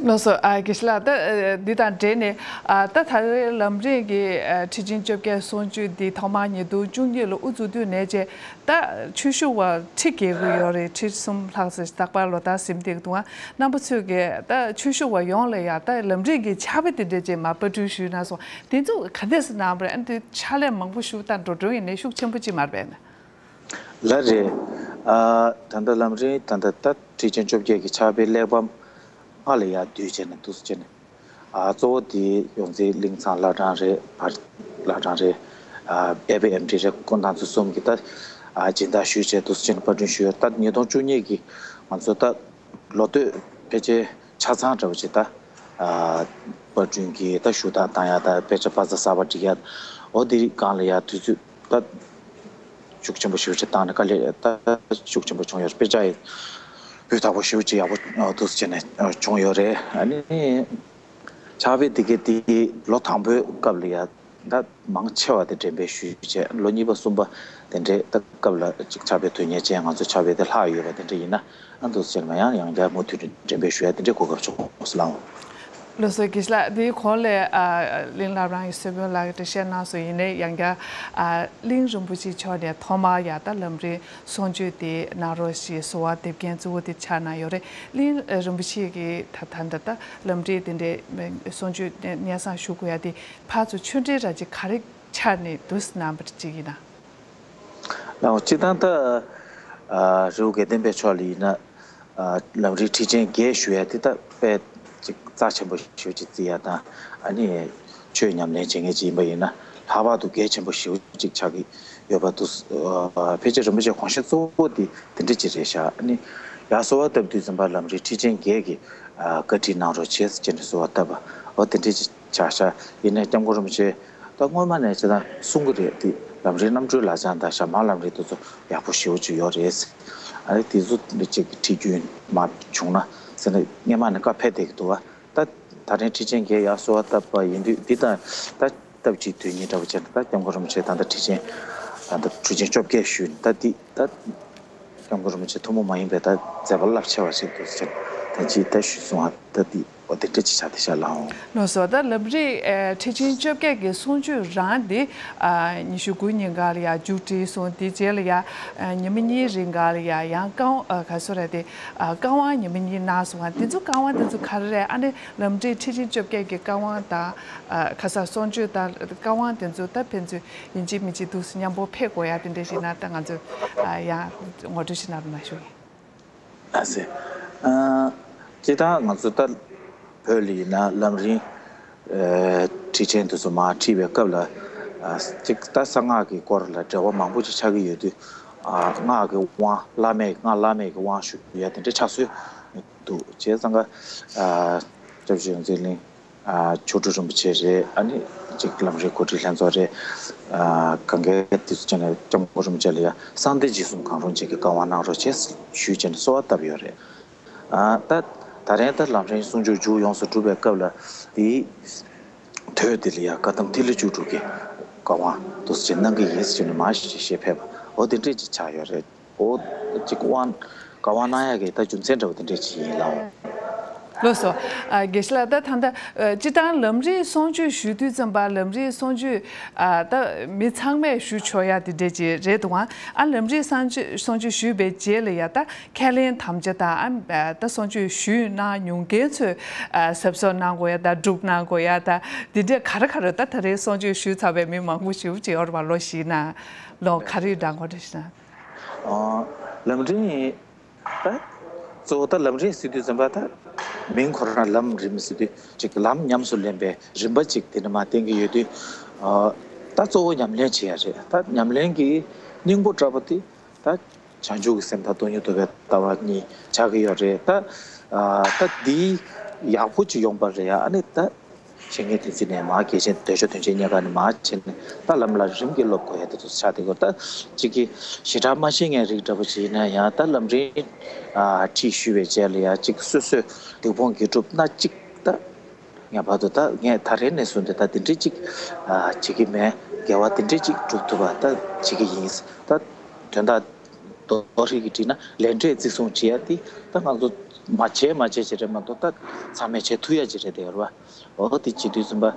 ལགས་སོ། ཨ་དགེ་བཤེས་ལགས། ད་ཨ་འདི་དང་འབྲེལ་ནས་ཨ་ད་ད་རེས་ལམ་རིམ་གྱི་ཨ་ཁྲི་ཆེན་བཅོ་བརྒྱད་གསུང་ཆོས་འདི་ཐོག་མར་ཉིས་སྟོང་བཅུ་གཉིས་ལ་དབུ་འཛུགས་དུས་ནས་བྱས་ད་ཆོས་ཞུ་བ་ཁྲི་བརྒལ་གྱི་ཡོད་རེད། ཁྲི་གསུམ་ལྷག་ཙམ་རྟག་པར་ལོ་ལྟར་ཟིན་བསྡད་ཀྱི་འདུག་ཨ་རྣམ་པ་ཚོས་ཀྱི་ད་ཆོས་ཞུ་བ་ཡོངས་ལ་ཡང་ད་ལམ་རིམ་གྱི་ཕྱག་དཔེ་དེ་འདྲ་ཅིག་མར་པར་སྐྲུན་ཞུས་གནང་སོང་། དེ་ཚོ་ག་འདྲས་སེ་གནང་བ་རེད། ཨ་འདི་ཕྱག་ལས་མང་པོ་ཞུ་དང་འགྲོ་གྲོན་ཡིན་ནའི་ཤུགས་ཆེན་པོ་ཅིག་མ་རེད་པས་ན། ལགས་རེད། ཨ་ད་ལྟ་ལམ་རིམ་ད་ལྟ་ད་ཁྲི་ཆེན་བཅོ་བརྒྱད་ཀྱི་ཕྱག་དཔེ་གླེགས་བམ་ལྔ་ལ་ཡར་བསྡུས་བྱས་ནས་འདུག་སེ་བྱས་ནས། ཨ་གཙོ་བོ་དེ་ཡོངས་འཛིན་ཀླིང་ཚང་བླ་བྲང་རེད། བར་བླ་བྲང་རེད། ཨ་ཨེ་པེ་ཨེམ་ཌི་རེད། ཁོང་རྣམ་ཚོ་གསུམ་གྱིས་ད་ཨ་སྦྱིན་བདག་ཞུས་བྱས་འདུག་སེ་བྱས་ནས་པར་སྐྲུན་ཞུས་ཡོད། ད་ཉིས་སྟོང་བཅུ་གཉིས་ཀྱི་ང་ཚོ་ད་ལོ་སྟོད་ཕལ་ཆེར་ཆ་ཚང་འདྲ་བོ་ཅིག་ད་ཨ་པར་སྐྲུན་གྱི་ད་ཞུ་དག་བཏང་ཡ་ད་དཔེ་ཆ་པ་ཚ་གསར་པ་སྒྲིག་ཡ་འོ་དེ་རིགས་སྒང་ལ་ཡ་དུས་ཚོད་ད་ཤུགས་ཆེན་པོ་ཞེ་པོ་ཅིག་བཏང་ནས་དཀའ་ལས་ད་ཤུགས་ཆེན་པོ་བྱུང་ཡོད་རེད། དཔེ་ཆ་ཡི་སྤུས་དག་པོ་ཞེ་པོ་ཅིག་ཡག་པོ་འདུག་སེ་བྱས་ནས་བྱུང་ཡོད་རེད། ཨ་ནི་ཕྱག་དཔེ་དེ་གའི་དེ་ལོ་དང་པོའི་སྐབས་ལ་ཡ་ད་མང་ཆེ་བ་དེ་འགྲེམས་སྤེལ་ཞུས་བྱས། ལོ་གཉིས་པ་གསུམ་པ་དེ་འདྲའི་ད་སྐབས་ལ་ཅིག་ཕྱག་དཔེ་དོན་གཉེར་ཅན་ང་ཚོ་ཕྱག་དཔེ་དེ་ལྷག་ཡོད་པ་དེ་འདྲ་ཡིན་ན། ཨ་འདུག་སེ་བྱས་ནས་ཡང་ཡང་བསྐྱར་མུ་མཐུད་ནས་འགྲེམས་སྤེལ་ཞུ་ཡ་དེ་འདྲའི་གོ་སྐབས་བྱུང་སོང་ལགས། ལགས་སོ། དགེ་བཤེས་ལགས། དེའི་གོང་ལ་ཨ་གླིང་བླ་བྲང་གི་གསེར་དཔོན་ལགས་ཀྱིས་འགྲེལ་བཤད་གནང་སོང་། ཡིན་ནའི་ཡང་བསྐྱར་ཨ་གླིང་རིན་པོ་ཆེ་མཆོག་ནས་ཐོག་མར་ཡ་ད་ལམ་རིམ་གསུང་ཆོས་དེ་གནང་རོགས་ཞེས་གསོལ་བ་འདེབས་མཁན་གཙོ་བོ་དེ་ཆགས་གནང་ཡོད་རེད། གླིང་རིན་པོ་ཆེ་གིས་ད་ད་ད་ད་ལམ་རིམ་དེ་འདྲའི་གསུང་ཆོས་སྙན་སེང་ཞུ་དགོས་ཡ་དེ་ཕར་ཚུར་ཆོས་འབྲེལ་ར་ཅིག་ག་རེ་ཆགས་ནས་འདུག་སེ་གནང་བ་ཅིག་ཡིན་ན། ལགས་འོ། སྤྱིར་བཏང་ད་ཨ་རི་བོ་དགེ་ལྡན་པའི་ཕྱོགས་ལ་ཡིན་ན་ཨ་ལམ་རིམ་ཁྲི་ཆེན་བརྒྱད་ཞུ་ཡ་དེ་ད་དཔེ་ཅིག་རྩ་ཆེན་པོ་ཞེ་པོ་ཅིག་བརྩི་ཡ་དང་། ཨ་ནི་ཆོས་ཉམས་ལེན་བྱེད་མཁན་ཅིག་ཡིན་པ་ཡིན་ན་ལྷག་པར་དུ་གལ་ཆེན་པོ་ཞེ་པོ་ཅིག་ཆགས་ཀྱི་ཡོད་པ་འདུག་ཨ་ཕལ་ཆེར་རིན་པོ་ཆེའི་དགོངས་གཞི་གཙོ་བོ་དེ་དེ་འདྲ་ཅིག་རེད་ཤག་ཨ་ནི་ཡར་གསོལ་བ་བཏབ་དུས་ཙམ་པ་ལམ་རིམ་ཁྲི་ཆེན་བརྒྱད་ཀྱི་ཨ་བཀའ་ཁྲིད་གནང་རོགས་བྱེད་ཟེར་བྱས་ནས་གསོལ་བ་བཏབ་པ་འོ་དེ་འདྲ་ཅིག་ཆ་བཞག་ཡིན་ནའི་སྐྱབས་མགོན་རིན་པོ་ཆེ་ད་སྔོན་མ་ནས་ཅི་ད་གསུང་གི་རེད། དེ་ལམ་རིམ་རྣམ་གྲོལ་ལག་བཅངས་དང་ཞྭ་དམར་ལམ་རིམ་དེ་ཚོ་ཡག་པོ་ཞེ་པོ་ཅིག་ཡོད་རེད། ཨ་ནི་དེ་ཚོ་འདི་ཅིག་ཁྲིད་རྒྱུན་མ་བྱུང་ན་ཟེར་ནས་སྔོན་མ་ནས་བཀའ་ཕེབས་བསྡད་ཀྱི་འདུག་བ། ད་ད་རིང་ཁྲི་ཆེན་བརྒྱད་ཡར་གསོལ་བ་བཏབ་པ་ཡིན་དུས་འདི་དང་ད་སྟབས་གཅིག་དོན་གཉིས་འདྲ་པོ་བྱས་ནས་ད་སྐྱབས་མགོན་རིན་པོ་ཆེ་ད་ལྟ་ཁྲི་ཆེན་ད་ལྟ་ཁྲི་ཆེན་བཅོ་བརྒྱད་ཞུས་ནས་ད་འདི་ད། སྐྱབས་མགོན་རིན་པོ་ཆེ་ཐུན་མོང་མ་ཡིན་པའི་ད་མཛད་པ་རླབས་ཆེ་བ་ཞིག་འདུག་ཟེར་ད་ཅི་ད་ཞུས་སོང་ཨ། ད་འདི་འོ་དེ་འདྲ་ཅིག་ཆགས་བསྡད་ཤག་ལགས་འོང་། ལགས་སོ། ད་ལམ་རིམ་ཨེ་ཁྲི་ཆེན་བཅོ་བརྒྱད་ཀྱི་གསུང་ཆོས་རང་འདི་ཨ་ཉི་ཤུ་དགུ་ཉིན་གང་ལ་ཡ་མཇུག་སྒྲིལ་སོང་། དེ་རྗེས་ལ་ཡ་ཨ་ཉི་མ་གཉིས་རིང་གང་ལ་ཡ་ཡང་བཀའ་དབང་ཨ་ག་སོ་ར་དེ་ཨ་བཀའ་དབང་ཉི་མ་གཉིས་གནང་སོང་ཨ། དེ་ཚོ་བཀའ་དབང་དེ་ཚོ་ག་རེ་རེད། ཨ་ནི་ལམ་རིམ་ཁྲི་ཆེན་བཅོ་བརྒྱད་ཀྱི་བཀའ་དབང་དང་། ཨ་ཁ་སང་གསུང་ཆོས་དང་བཀའ་དབང་དེ་ཚོ་ད་ཕན་ཚུན་ཡིན་གཅིག་མིན་གཅིག་འདུག་སེ་མཉམ་པོ་ཕེབས་དགོས་ཡ་དེ་འདྲ་ཞིག་ན་ད་ང་ཚོས་ཨ་ཡང་ངོ་སྤྲོད་ཞིག་གནང་རོགས་གནང་ཞུ་གི་ཡིན། ཨ་ཙི། ཨ་སྤྱིར་བཏང་ང་ཚོ་ད་བོད་ལ་ཡིན་ན་ལམ་རིམ་ཨ་ཁྲིད་ཆེན་དེ་ཚོ་མར་ཁྲིད་པའི་སྐབས་ལ་ཨ་ཅིག་ད་གསང་སྔགས་ཀྱི་སྐོར་ལ་འབྲེལ་བ་མང་པོ་ཅིག་ཆགས་ཀྱི་ཡོད་དུས། ཨ་སྔགས་ཀྱི་དབང་བླ་མེད་སྔགས་བླ་མེད་ཀྱི་དབང་ཞུ་ཡ་དེ་འདྲ་ཆགས་སྲོལ་འདུག་བྱས་ཙང་ཀ་ཨ་སྐྱབས་རྗེ་ཡོངས་འཛིན་གླིང་། ཨ་མཆོག་སྤྲུལ་རིན་པོ་ཆེ་རེད། ཨ་ནི་གཅིག་ལམ་རིམ་གོ་སྒྲིག་ལྷན་ཚོགས་རེད། ཨ་གང་གའི་དུས་སུ་བྱས་ནས་སྐྱབས་མགོན་རིན་པོ་ཆེ་ལ་ཡ་གསང་བདེ་འཇིགས་གསུམ་གང་རུང་ཅན་གྱི་བཀའ་དབང་གནང་རོགས་བྱེད་ཞུས་བྱས་ནས་གསོལ་བ་བཏབ་ཡོད་རེད། ཨ་ད་ད་རེས་ད་ལམ་རིམ་གསུང་ཆོས་མཇུག་ཡོངས་སུ་གྲུབ་པའི་སྐབས་ལ་དེའི་དོད་དེ་ལ་ཡ་བཀའ་གདམས་ཐིག་ལེ་བཅུ་དྲུག་གི་བཀའ་དབང་དུ་བྱས་གནང་གི་ཡིན་ཟེར་ནས་མར་ཞུས་ཞུས་ཕེབས་པ་འོ་དེ་འདྲས་ཅིག་ཆགས་ཡོད་རེད། འོ་གཅིག་དབང་བཀའ་དབང་གནང་ཡག་གི་ད་རྒྱུ་མཚན་འདྲ་བོ་དེ་འདྲས་ཅིག་ཡིན་ལགས། ལགས་སོ། ཨ། དགེ་བཤེས་ལགས། ད་ད་ལྟ་ཨ་སྤྱིར་བཏང་ལམ་རིམ་གསུང་ཆོས་ཞུ་དུས་ཙམ་པ་ལམ་རིམ་གསུང་ཆོས་ཨ་ད་མི་ཚང་མས་ཞུ་ཆོག་ཡ་དེ་འདྲས་ཅིག་རེད་འདུག་ཨང་། ཨ་ལམ་རིམ་གསུང་ཆོས་གསུང་ཆོས་ཞུས་པའི་རྗེས་ལ་ཡ་ད་ཁས་ལེན་དམ་བཅའ་དང་ཨ་ད་གསུང་ཆོས་ཞུས་གནང་མྱོང་མཁན་ཚོས་ཨ་གཟབ་གཟབ་གནང་དགོས་ཡ་ད་སྒྲུབ་གནང་དགོས་ཡ་ད་དེ་འདྲས་ག་རེ་ག་རེ་ད་ད་རེས་གསུང་ཆོས་ཞུས་ཚར་བའི་མི་མང་པོ་ཞེ་པོ་ཅིག་ཡོད་རེད་པ། ལོ་བཞིའི་ནང་ལོ་ག་རེ་འདྲ་དགོས་རེད་ཟེར་ན། ཨ་ལམ་རིམ། ད་གཙོ་བོ་ད་ལམ་རིམ་ཟེར་དུས་ཙམ་པ་ད་མིང་ཁོ་རང་ལམ་རིམ་ཟེར་དུས་ཅིག་ལམ་ཉམས་སུ་ལེན་པའི་རིམ་པ་ཅིག་དེ་འདྲ་མར་བསྟན་གྱི་ཡོད་དུས། ཨ་ད་གཙོ་བོ་ཉམས་ལེན་བྱེད་ཡ་རེད། ད་ཉམས་ལེན་གྱི་སྙིང་པོ་འདྲ་པོ་དེ་ད་བྱང་ཆུབ་ཀྱི་སེམས་དང་སྟོང་ཉིད་རྟོགས་པའི་ལྟ་བ་གཉིས་ཆགས་ཀྱི་ཡོད་རེད། ད་ཨ་ད་འདི་ཡག་པོ་ཅིག་ཡོང་པ་རེད་ཡ། ཨ་ནི་ད། བཤེས་གཉེན་བསྟེན་ཚུལ་ནས་མར་རྒྱས་ཤིང་འདོད་ཆགས་དོན་བྱེད་རྙེད་དཀའ་ནས་མར་བྱས་ནས་ད་ལམ་ལ་རིམ་གྱིས་སློབ་དགོས་ཡ་དེ་ཚོ་ཆགས་བསྡད་ཀྱི་ཡོད། ད་གཅིག་གིས་ཞེ་དྲག་མ་ཤེས་མཁན་རིགས་འདྲ་པོ་ཞིག་ཡིན་ན་ཡང་ད་ལམ་རིམ་ཨ་ཁྲིད་ཞུས་པའི་རྗེས་ལ་ཡ་གཅིག་སོ་སོས་སྡིག་སྤོང་དགེ་སྒྲུབ་སྣ་གཅིག་ད་ངེས་པར་དུ་ད་ངས་ད་རེས་ནས་བཟུང་སྟེ་ད་དེ་འདྲའི་གཅིག་ཨ་བྱེད་ཀྱི་མེད། དགེ་བ་དེ་འདྲའི་གཅིག་སྒྲུབ་ཐུབ་པ་ད་བྱེད་ཀྱི་ཡིན། ད་དོན་དག་རྡོག་རྡོག་རིགས་ཀྱིས་བྲིས་ན་ལས་འབྲས་བརྩི་སྲུང་བྱེད་ཡ་དེ་ད་ང་ཚོ་མ་བྱས་མ་བྱས་ཅིག་རེད་མ་གཏོགས་ད་ཚང་མས་བྱེད་ཐུབ་ཡ་ཅིག་རེད་དེ་ཡོད་རེད་པ། འོ་དེ་བྱེད་དུས་ཙམ་པ།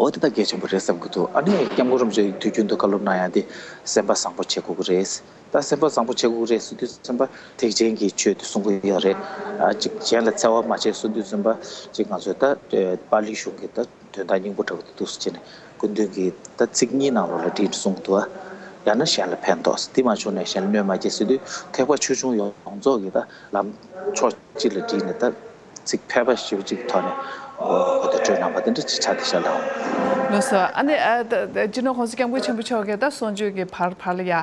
འོ་དེ་ད་གལ་ཆེན་པོ་རེད་བསམ་གྱི་འདུག། ཨ་ནི་སྐྱབས་མགོན་རིན་པོ་ཆེ་དུས་རྒྱུན་དུ་བཀའ་སློབ་གནང་ཡ་དེ་སེམས་པ་བཟང་པོ་བྱེད་དགོས་ཀྱི་རེད། ད་སེམས་པ་བཟང་པོ་བྱེད་དགོས་ཀྱི་རེད་ཟེར་དུས་ཙམ་པ་ཐེག་ཆེན་གྱི་ཆོས་དེ་གསུང་གི་ཡོད་རེད། ཨ་ཅིག་གཞན་ལ་འཚེ་བ་མ་བྱེད་ཟེར་དུས་ཙམ་པ་ཅིག་ང་ཚོས་ད་པཱ་ལི་གཞུང་གི་ད་དོན་དག་སྙིང་པོ་འདྲ་བོ་དེ་འདུག་སེ་བྱས་ནས་སྐུ་མདུན་གྱིས་ད་ཚིག་གཉིས་ནང་ལོགས་ལ་བྲིས་ནས་གསུངས་འདུག། ཡང་ན་གཞན་ལ་ཕན་ཐོགས། འདི་མ་བྱུང་ནས་གཞན་ལ་གནོད་མ་སྐྱེལ་ཟེར་དུས་ཐེག་པ་ཆོས་འབྱུང་ཡོངས་རྫོགས་ཀྱི་ད་ལམ་ཕྱོགས་གཅིག་ལ་བསྒྲིལ་ནས་ད་ཚིག་ཕལ་པ་ཞེ་པོ་ཅིག་གི་ཐོག་ནས་འོ་འོ་ད་སྤྲོད་གནང་བ་དེ་འདྲ་ཅིག་ཆགས་བསྡད་ཤག་ལགས། ལགས་སོ། ཨ་ནི་ཨ་ད་ད་སྤྱི་ནོར་༸གོང་ས་༸སྐྱབས་མགོན་ཆེན་པོ་མཆོག་གིས་ད་གསུང་ཆོས་ཀྱི་བར་བར་ལ་ཡ་ཨ་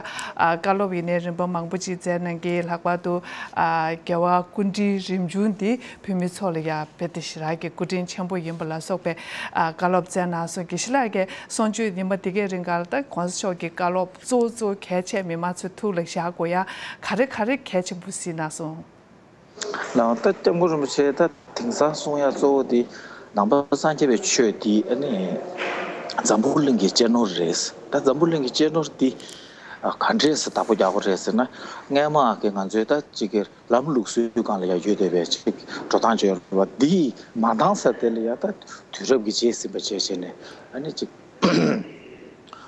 བཀའ་སློབ་ཡིན་ནའི་རིམ་པ་མང་པོ་ཅིག་མཛད་གནང་གིས། ལྷག་པར་དུ་ཨ་རྒྱལ་བ་སྐུ་ཕྲེང་རིམ་བྱོན་འདི་བོད་མི་ཚོ་ལ་ཡ་དཔེ་དེ་ཞེ་དྲག་གི་སྐུ་དྲིན་ཆེན་པོ་ཡིན་པ་ལ་སོགས་པའི་ཨ་བཀའ་སློབ་སྩལ་གནང་སོང་། དགེ་བཤེས་ལགས་ཀྱིས་གསུང་ཆོས་ཉི་མ་འདི་གའི་རིང་ག་ལ་ད་༸གོང་ས་མཆོག་གི་བཀའ་སློབ་གཙོ་བོ་གཙོ་བོ་གལ་ཆེ་མི་མང་ཚོའི་ཐུགས་ལ་བཞག་དགོས་ཡ་ག་རེ་ག་རེ་གལ་ཆེན་པོ་གཟིགས་གནང་སོང་། ལགས། ད་༸སྐྱབས་མགོན་རིན་པོ་ཆེ་ད་དེང་སང་གསུང་ཡ་གཙོ་བོ་དེ་ནང་པ་སངས་རྒྱས་པའི་ཆོས་དེ་ཨ་ནི་འཛམ་བུ་གླིང་གི་གཅེས་ནོར་རེད། ད་འཛམ་བུ་གླིང་གི་གཅེས་ནོར་དེ་ཨ་ག་འདྲས་སེ་བདག་པོ་རྒྱག་དགོས་རེད་ཟེར་ན། སྔས་མ་གི་ང་ཚོའི་ད་ཅིག་གི་ལམ་ལུགས་སྲོལ་སྒང་ལ་ཡང་ཡོད་བསྡད་པའི་ཅིག་འགྲོ་སྟངས་ཅིག་ཡོད་རེད་པ། འདི་མ་འདང་ས་དེ་ལ་ཡང་ད་དུས་རབས་ཀྱི་རྗེས་ཟིན་པ་བྱས་བྱས་ནས་ཨ་ནི་ཅིག་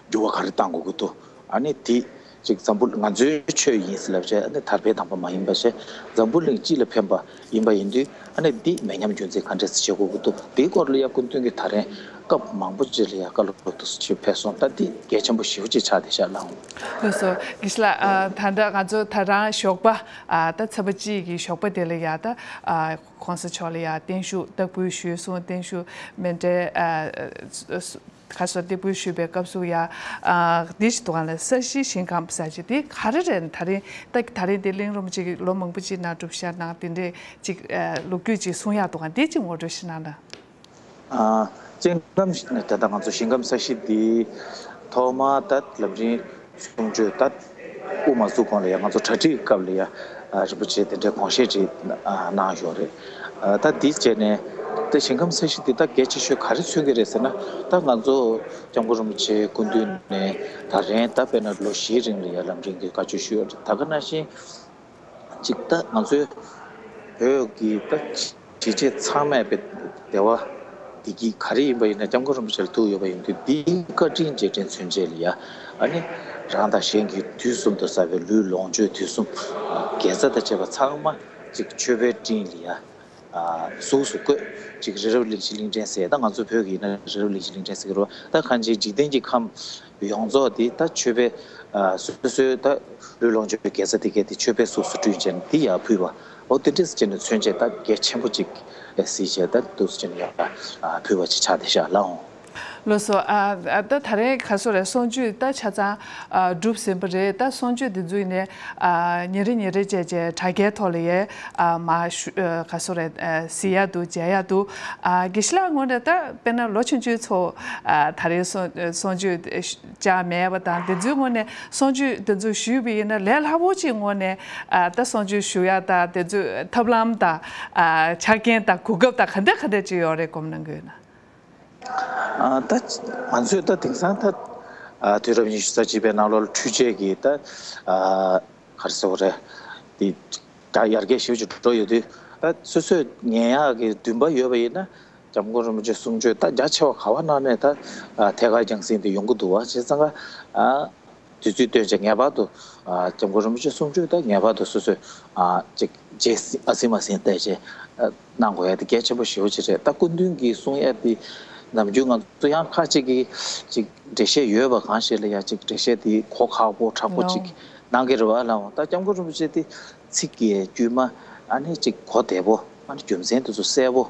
འགྱུར་བ་ག་རེ་གཏང་དགོས་ཀྱི་འདུག། ཨ་ནི་དེ་ཅིག་འཛམ་བུ་ང་ཚོའི་ཆོས་ཡིན་ཟེར་ལབ་བྱས་ཨ་ནི་དར་འཕེལ་དང་པོ་མ་ཡིན་པ་བྱས་འཛམ་བུ་གླིང་སྤྱི་ལ་ཕན་པ་ཡིན་པ་ཡིན་དུས་ཨ་ནི་འདི་མེད་ཉམས་རྒྱུན་འཛིན་ག་འདྲས་སེ་བྱེད་དགོས་ཀྱི་འདུག། དེའི་སྐོར་ལ་ཡང་སྐུ་མདུན་གྱིས་ད་རེས་སྐབས་མང་པོ་ཅིག་ལ་ཡང་བཀའ་སློབ་ཏུ་ཞུས་ཕེབས་སོང་། ད་འདི་གལ་ཆེན་པོ་ཞེ་པོ་ཅིག་ཆགས་བསྡད་ཤག་ལགས། ལགས་སོ། དགེ་བཤེས་ལགས། ཨ་ད་ལྟ་ང་ཚོ་ད་རང་ཞོགས་པ་ཨ་ད་ཚེས་པ་གཅིག་གི་ཞོགས་པ་དེ་ལ་ཡ་ད་ཨ་༸གོང་ས་མཆོག་ལ་ཡ་བརྟན་བཞུགས་བདག་འབུལ་ཞུས་སོང་། བརྟན་བཞུགས་མཎྜལ་ཨ་ཁ་སོ་བརྟན་འབུལ་ཞུས་པའི་སྐབས་སུ་ཡ་ཨ་འདི་ཞིག་འདུག་ག་ལ། ས་གཞི་ཞིང་ཁམས་ཟེར་ཅིག་དེ་ག་རེ་རེད། ད་རིང་ད་ད་རིང་འདི་གླིང་རིན་པོ་ཆེ་གིས་ལོ་མང་པོ་ཅིག་ནང་སྒྲུབ་བཞག་གནང་དེ་འདྲས་ཅིག་ཨ་ལོ་རྒྱུས་ཅིག་གསུང་ཡག་འདུག་ག། འདི་ཅིག་ངོ་སྤྲོད་ཞིག་གནང་ན། ཨ་ཞིང་ཁམས་ད་ལྟ་ང་ཚོ་ཞིང་ཁམས་ས་གཞི་འདི་ཐོག་མ་ད་ལམ་རིམ་གསུང་ཆོས་ད་དབུ་མ་བཙུགས་གོང་ལ་ཡ་ང་ཚོ་གྲ་སྒྲིག་སྐབས་ལ་ཡ་ཨ་རིན་པོ་ཆེ་དེ་འདྲའི་དགོངས་བཞེད་ཅིག་ཨ་གནང་ཡོད་རེད། ཨ་ད་འདི་བྱས་ནས་ད་ཞིང་ཁམས་ས་གཞི་འདི་ད་གལ་ཆེ་ཤོས་ག་རེ་མཚོན་གྱི་རེད་ཟེར་ན། ད་ང་ཚོ་༸སྐྱབས་མགོན་རིན་པོ་ཆེའི་སྐུ་མདུན་ནས་ད་རེས་ད་དཔེར་ན་ལོ་བཞིའི་རིང་ལ་ཡ་ལམ་རིམ་གྱི་བཀའ་ཆོས་ཞུས་ཡོད་རེད། ད་ག་ནང་བཞིན། གཅིག་ད་ང་ཚོའི་བོད་ཀྱི་ད་གཞིས་བྱེས་ཚང་མས་བདེ་བ་བདེ་སྐྱིད་ག་རེ་ཡིན་པ་ཡིན་ན་༸སྐྱབས་མགོན་རིན་པོ་ཆེ་ལ་ཐུག་ཡོད་པ་ཡིན་དུས་འདིའི་བཀའ་དྲིན་རྗེས་དྲན་མཚོན་བྱེད་ལ་ཡ་ཨ་ནི་རང་དང་གཞན་གྱི་དུས་གསུམ་དུ་བསགས་པའི་ལུས་ལོངས་སྤྱོད་དུས་གསུམ་དགེ་རྩ་དང་བཅས་པ་ཚང་མ་གཅིག་མཆོད་པའི་སྤྲིན་ལ་ཡ་གཟུགས་སུ་བཀོད། གཅིག་རི་རབ་གླིང་བཞི་གླིང་ཕྲན་ཟེར། ད་ང་ཚོ་བོད་ཀྱི་ཡིན་ན་རི་རབ་གླིང་བཞི་གླིང་ཕྲན་ཟེར་གྱི་རེད་པ། ད་གང་ཅི་འཇིག་རྟེན་གྱི་ཁམས་ཡོངས་རྫོགས་འདི་ད་མཆོད་པའི་ཨ་སོ་སོའི་ད་ལུས་ལོངས་སྤྱོད་པའི་དགེ་རྩ་དེ་གས་དེ་མཆོད་པའི་གཟུགས་སུ་སྤྲུལ་བྱས་ནས་འདི་ཡར་ཕུལ་བ། འོ་དེ་འདྲས་བྱས་ནས་མཚོན་བྱེད་ད་གལ་ཆེན་པོ་ཅིག་གཟིགས་བྱས་ད་འདུག་སེ་བྱས་ནས་ཡར་ཨ་ཕུལ་བ་ཅིག་ཆགས་བསྡད་ཤག་ལགས། ལགས་སོ། ཨ་ཨ་ད་ད་རེས་ག་སོ་རེད། གསུང་ཆོས་ད་ཆ་ཚང་ཨ་གྲུབ་ཟིན་པ་རེད། ད་གསུང་ཆོས་འདི་ཚོ་ཡིན་ནའི་ཨ་ཉིན་རེ་ཉིན་རེ་བྱས་བྱས་དྲ་རྒྱའི་ཐོག་ལ་ཡས་ཨ་མར་ཞུ་ཨ་ག་སོ་རེད། ཨ་གཟིགས་ཡག་འདུག་མཇལ་ཡག་འདུག། ཨ་དགེ་བཤེས་ལགས་ངོས་ནས་ད་དཔེར་ན་ལོ་ཆུང་ཆུང་ཚོ་ཨ་ད་རེས་གསུང་གསུང་ཆོས་བཅར་མེད་པ་དང་དེ་ཚོའི་ངོས་ནས་གསུང་ཆོས་དེ་ཚོ་ཞུས་པ་ཡིན་ན་ལས་སླ་པོ་ཅིག་ངོས་ནས་ཨ་ད་གསུང་ཆོས་ཞུ་ཡག་དང་དེ་ཚོའི་ཐབས་ལམ་དང་ཨ་ཆ་རྐྱེན་དང་གོ་སྐབས་དང་ག་འདྲ་ག་འདྲ་ཅིག་ཡོད་རེད་སྒོམ་གནང་གི་ཡོད་ན། ཨ་ད་ང་ཚོས་ད་དེང་སང་ད་ཨ་དུས་རབས་ཉི་ཤུ་རྩ་གཅིག་པའི་ནང་ལོགས་ལ་འཕྲུལ་ཆས་ཀྱི་ད་ཨ་ག་རེ་ཟེར་དགོས་རེད། དེ་ད་ཡར་རྒྱས་ཞེ་པོ་ཅིག་འགྲོ་ཡོད་དུས་ ད་སོ་སོས་ཉན་ཡག་གི་འདུན་པ་ཡོད་པ་ཡིན་ན། སྐྱབས་མགོན་རིན་པོ་ཆེ་གསུང་ཆོས་ད་རྒྱ་ཆེ་བ་ག་བ་གནང་ནས་ད་ཨ་ཐད་ཀར་རྒྱང་སྲིང་དེ་ཡོང་གི་འདུག་བ། བྱས་ཙང་ཀ་ཨ་དུས་ཚོད་བཏོན་བྱས་ངེས་པར་དུ་ཨ་སྐྱབས་མགོན་རིན་པོ་ཆེ་གསུང་ཆོས་ད་ངེས་པར་དུ་སོ་སོས་ཨ་ཅིག་རྗེས་ཟིན་ཨ་ཟིན་མ་ཟིན་བལྟས་བྱས་ཨ་གནང་དགོས་ཡ་དེ་གལ་ཆེན་པོ་ཞེ་པོ་ཅིག་རེད། ད་སྐུ་མདུན་གྱིས་གསུང་ཡ་དེ་ནམ་རྒྱུན་ང་ཚོ་ཡང་ཁ་ཅིག་གིས་ཅིག་འགྲེལ་བཤད་ཡོད་པ་གང་ཞིག་ལ་ཡ་ཅིག་འགྲེལ་བཤད་དེ་གོ་ཁག་པོ་དྲག་པོ་ཅིག་གནང་གི་རེད་བ་ལགས། ད་སྐྱབས་མགོན་རིན་པོ་ཆེ་དེ་ཚིག་གི་དཀྱུས་མ་ཨ་ནི་ཅིག་གོ་བདེ་པོ། ཨ་ནི་རྒྱུ་མཚན་དེ་ཚོ་གསལ་པོ།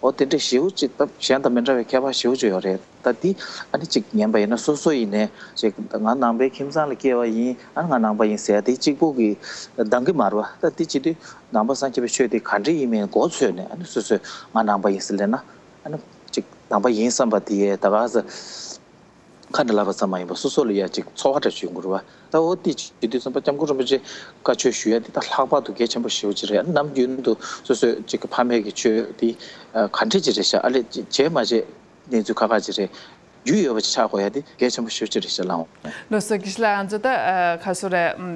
འོ་དེ་འདྲ་ཞེ་པོ་ཅིག་ད་གཞན་དང་མི་འདྲ་བའི་ཁྱད་པར་ཞེ་པོ་ཅིག་ཡོད་རེད། ད་འདི་ཨ་ནི་ཅིག་ཉན་པ་ཡིན་ན་སོ་སོ་ཡིན་ནའི་ཅིག་ང་ནང་པའི་ཁྱིམ་ཚང་ལ་སྐྱེས་པ་ཡིན། ཨ་ནི་ང་ནང་པ་ཡིན་ཟེར་ཡ་དེ་གཅིག་པོ་གིས་འདང་གི་མ་རེད་བ། ད་འདི་བྱེད་དུས་ནང་པ་སངས་རྒྱས་པའི་ཆོས་དེ་ག་འདྲ་ཡིན་མིན་མགོ་ཚོས་ནས་ཨ་ནི་སོ་སོས་ང་ནང་པ་ཡིན་ཟེར་ལབ་ན་ཨ་ནི་ཅིག་ནང་པ་ཡིན་བསམ་པ་དེ་ད་ག་ས། ཁ་ནས་ལབ་པ་ཙམ་མ་ཡིན་པར་སོ་སོ་ལ་ཡ་ཅིག་ཚོར་བ་འདྲ་ཅིག་ཡོང་གི་རེད་བ། ད་འོ་དེ་བྱེད་དུས་ཙམ་པ་སྐྱབས་མགོན་རིན་པོ་ཆེ་བཀའ་ཆོས་ཞུ་ཡ་དེ་ད་ལྷག་པར་དུ་གལ་ཆེན་པོ་ཞེ་པོ་ཅིག་རེད། ནམ་རྒྱུན་དུ་སོ་སོས་ཅིག་གི་ཕ་མེས་ཀྱི་ཆོས་དེ་ག་འདྲ་ཅིག་རེད་ཤག་ཨ་ལས་བྱས་མ་བྱས་གནས་ཚུལ་ཁག་ཁག་ཅིག་རེད། རྒྱུས་ཡོད་པ་ཅིག་ཆགས་དགོས་ཡ་དེ་གལ་ཆེན་པོ་ཞེ་པོ་ཅིག་རེད་ཤག་ལགས། ལགས་སོ། དགེ་བཤེས་ལགས། ང་ཚོ་ད་ཨ་ག་སོ་རེད། ཨམ།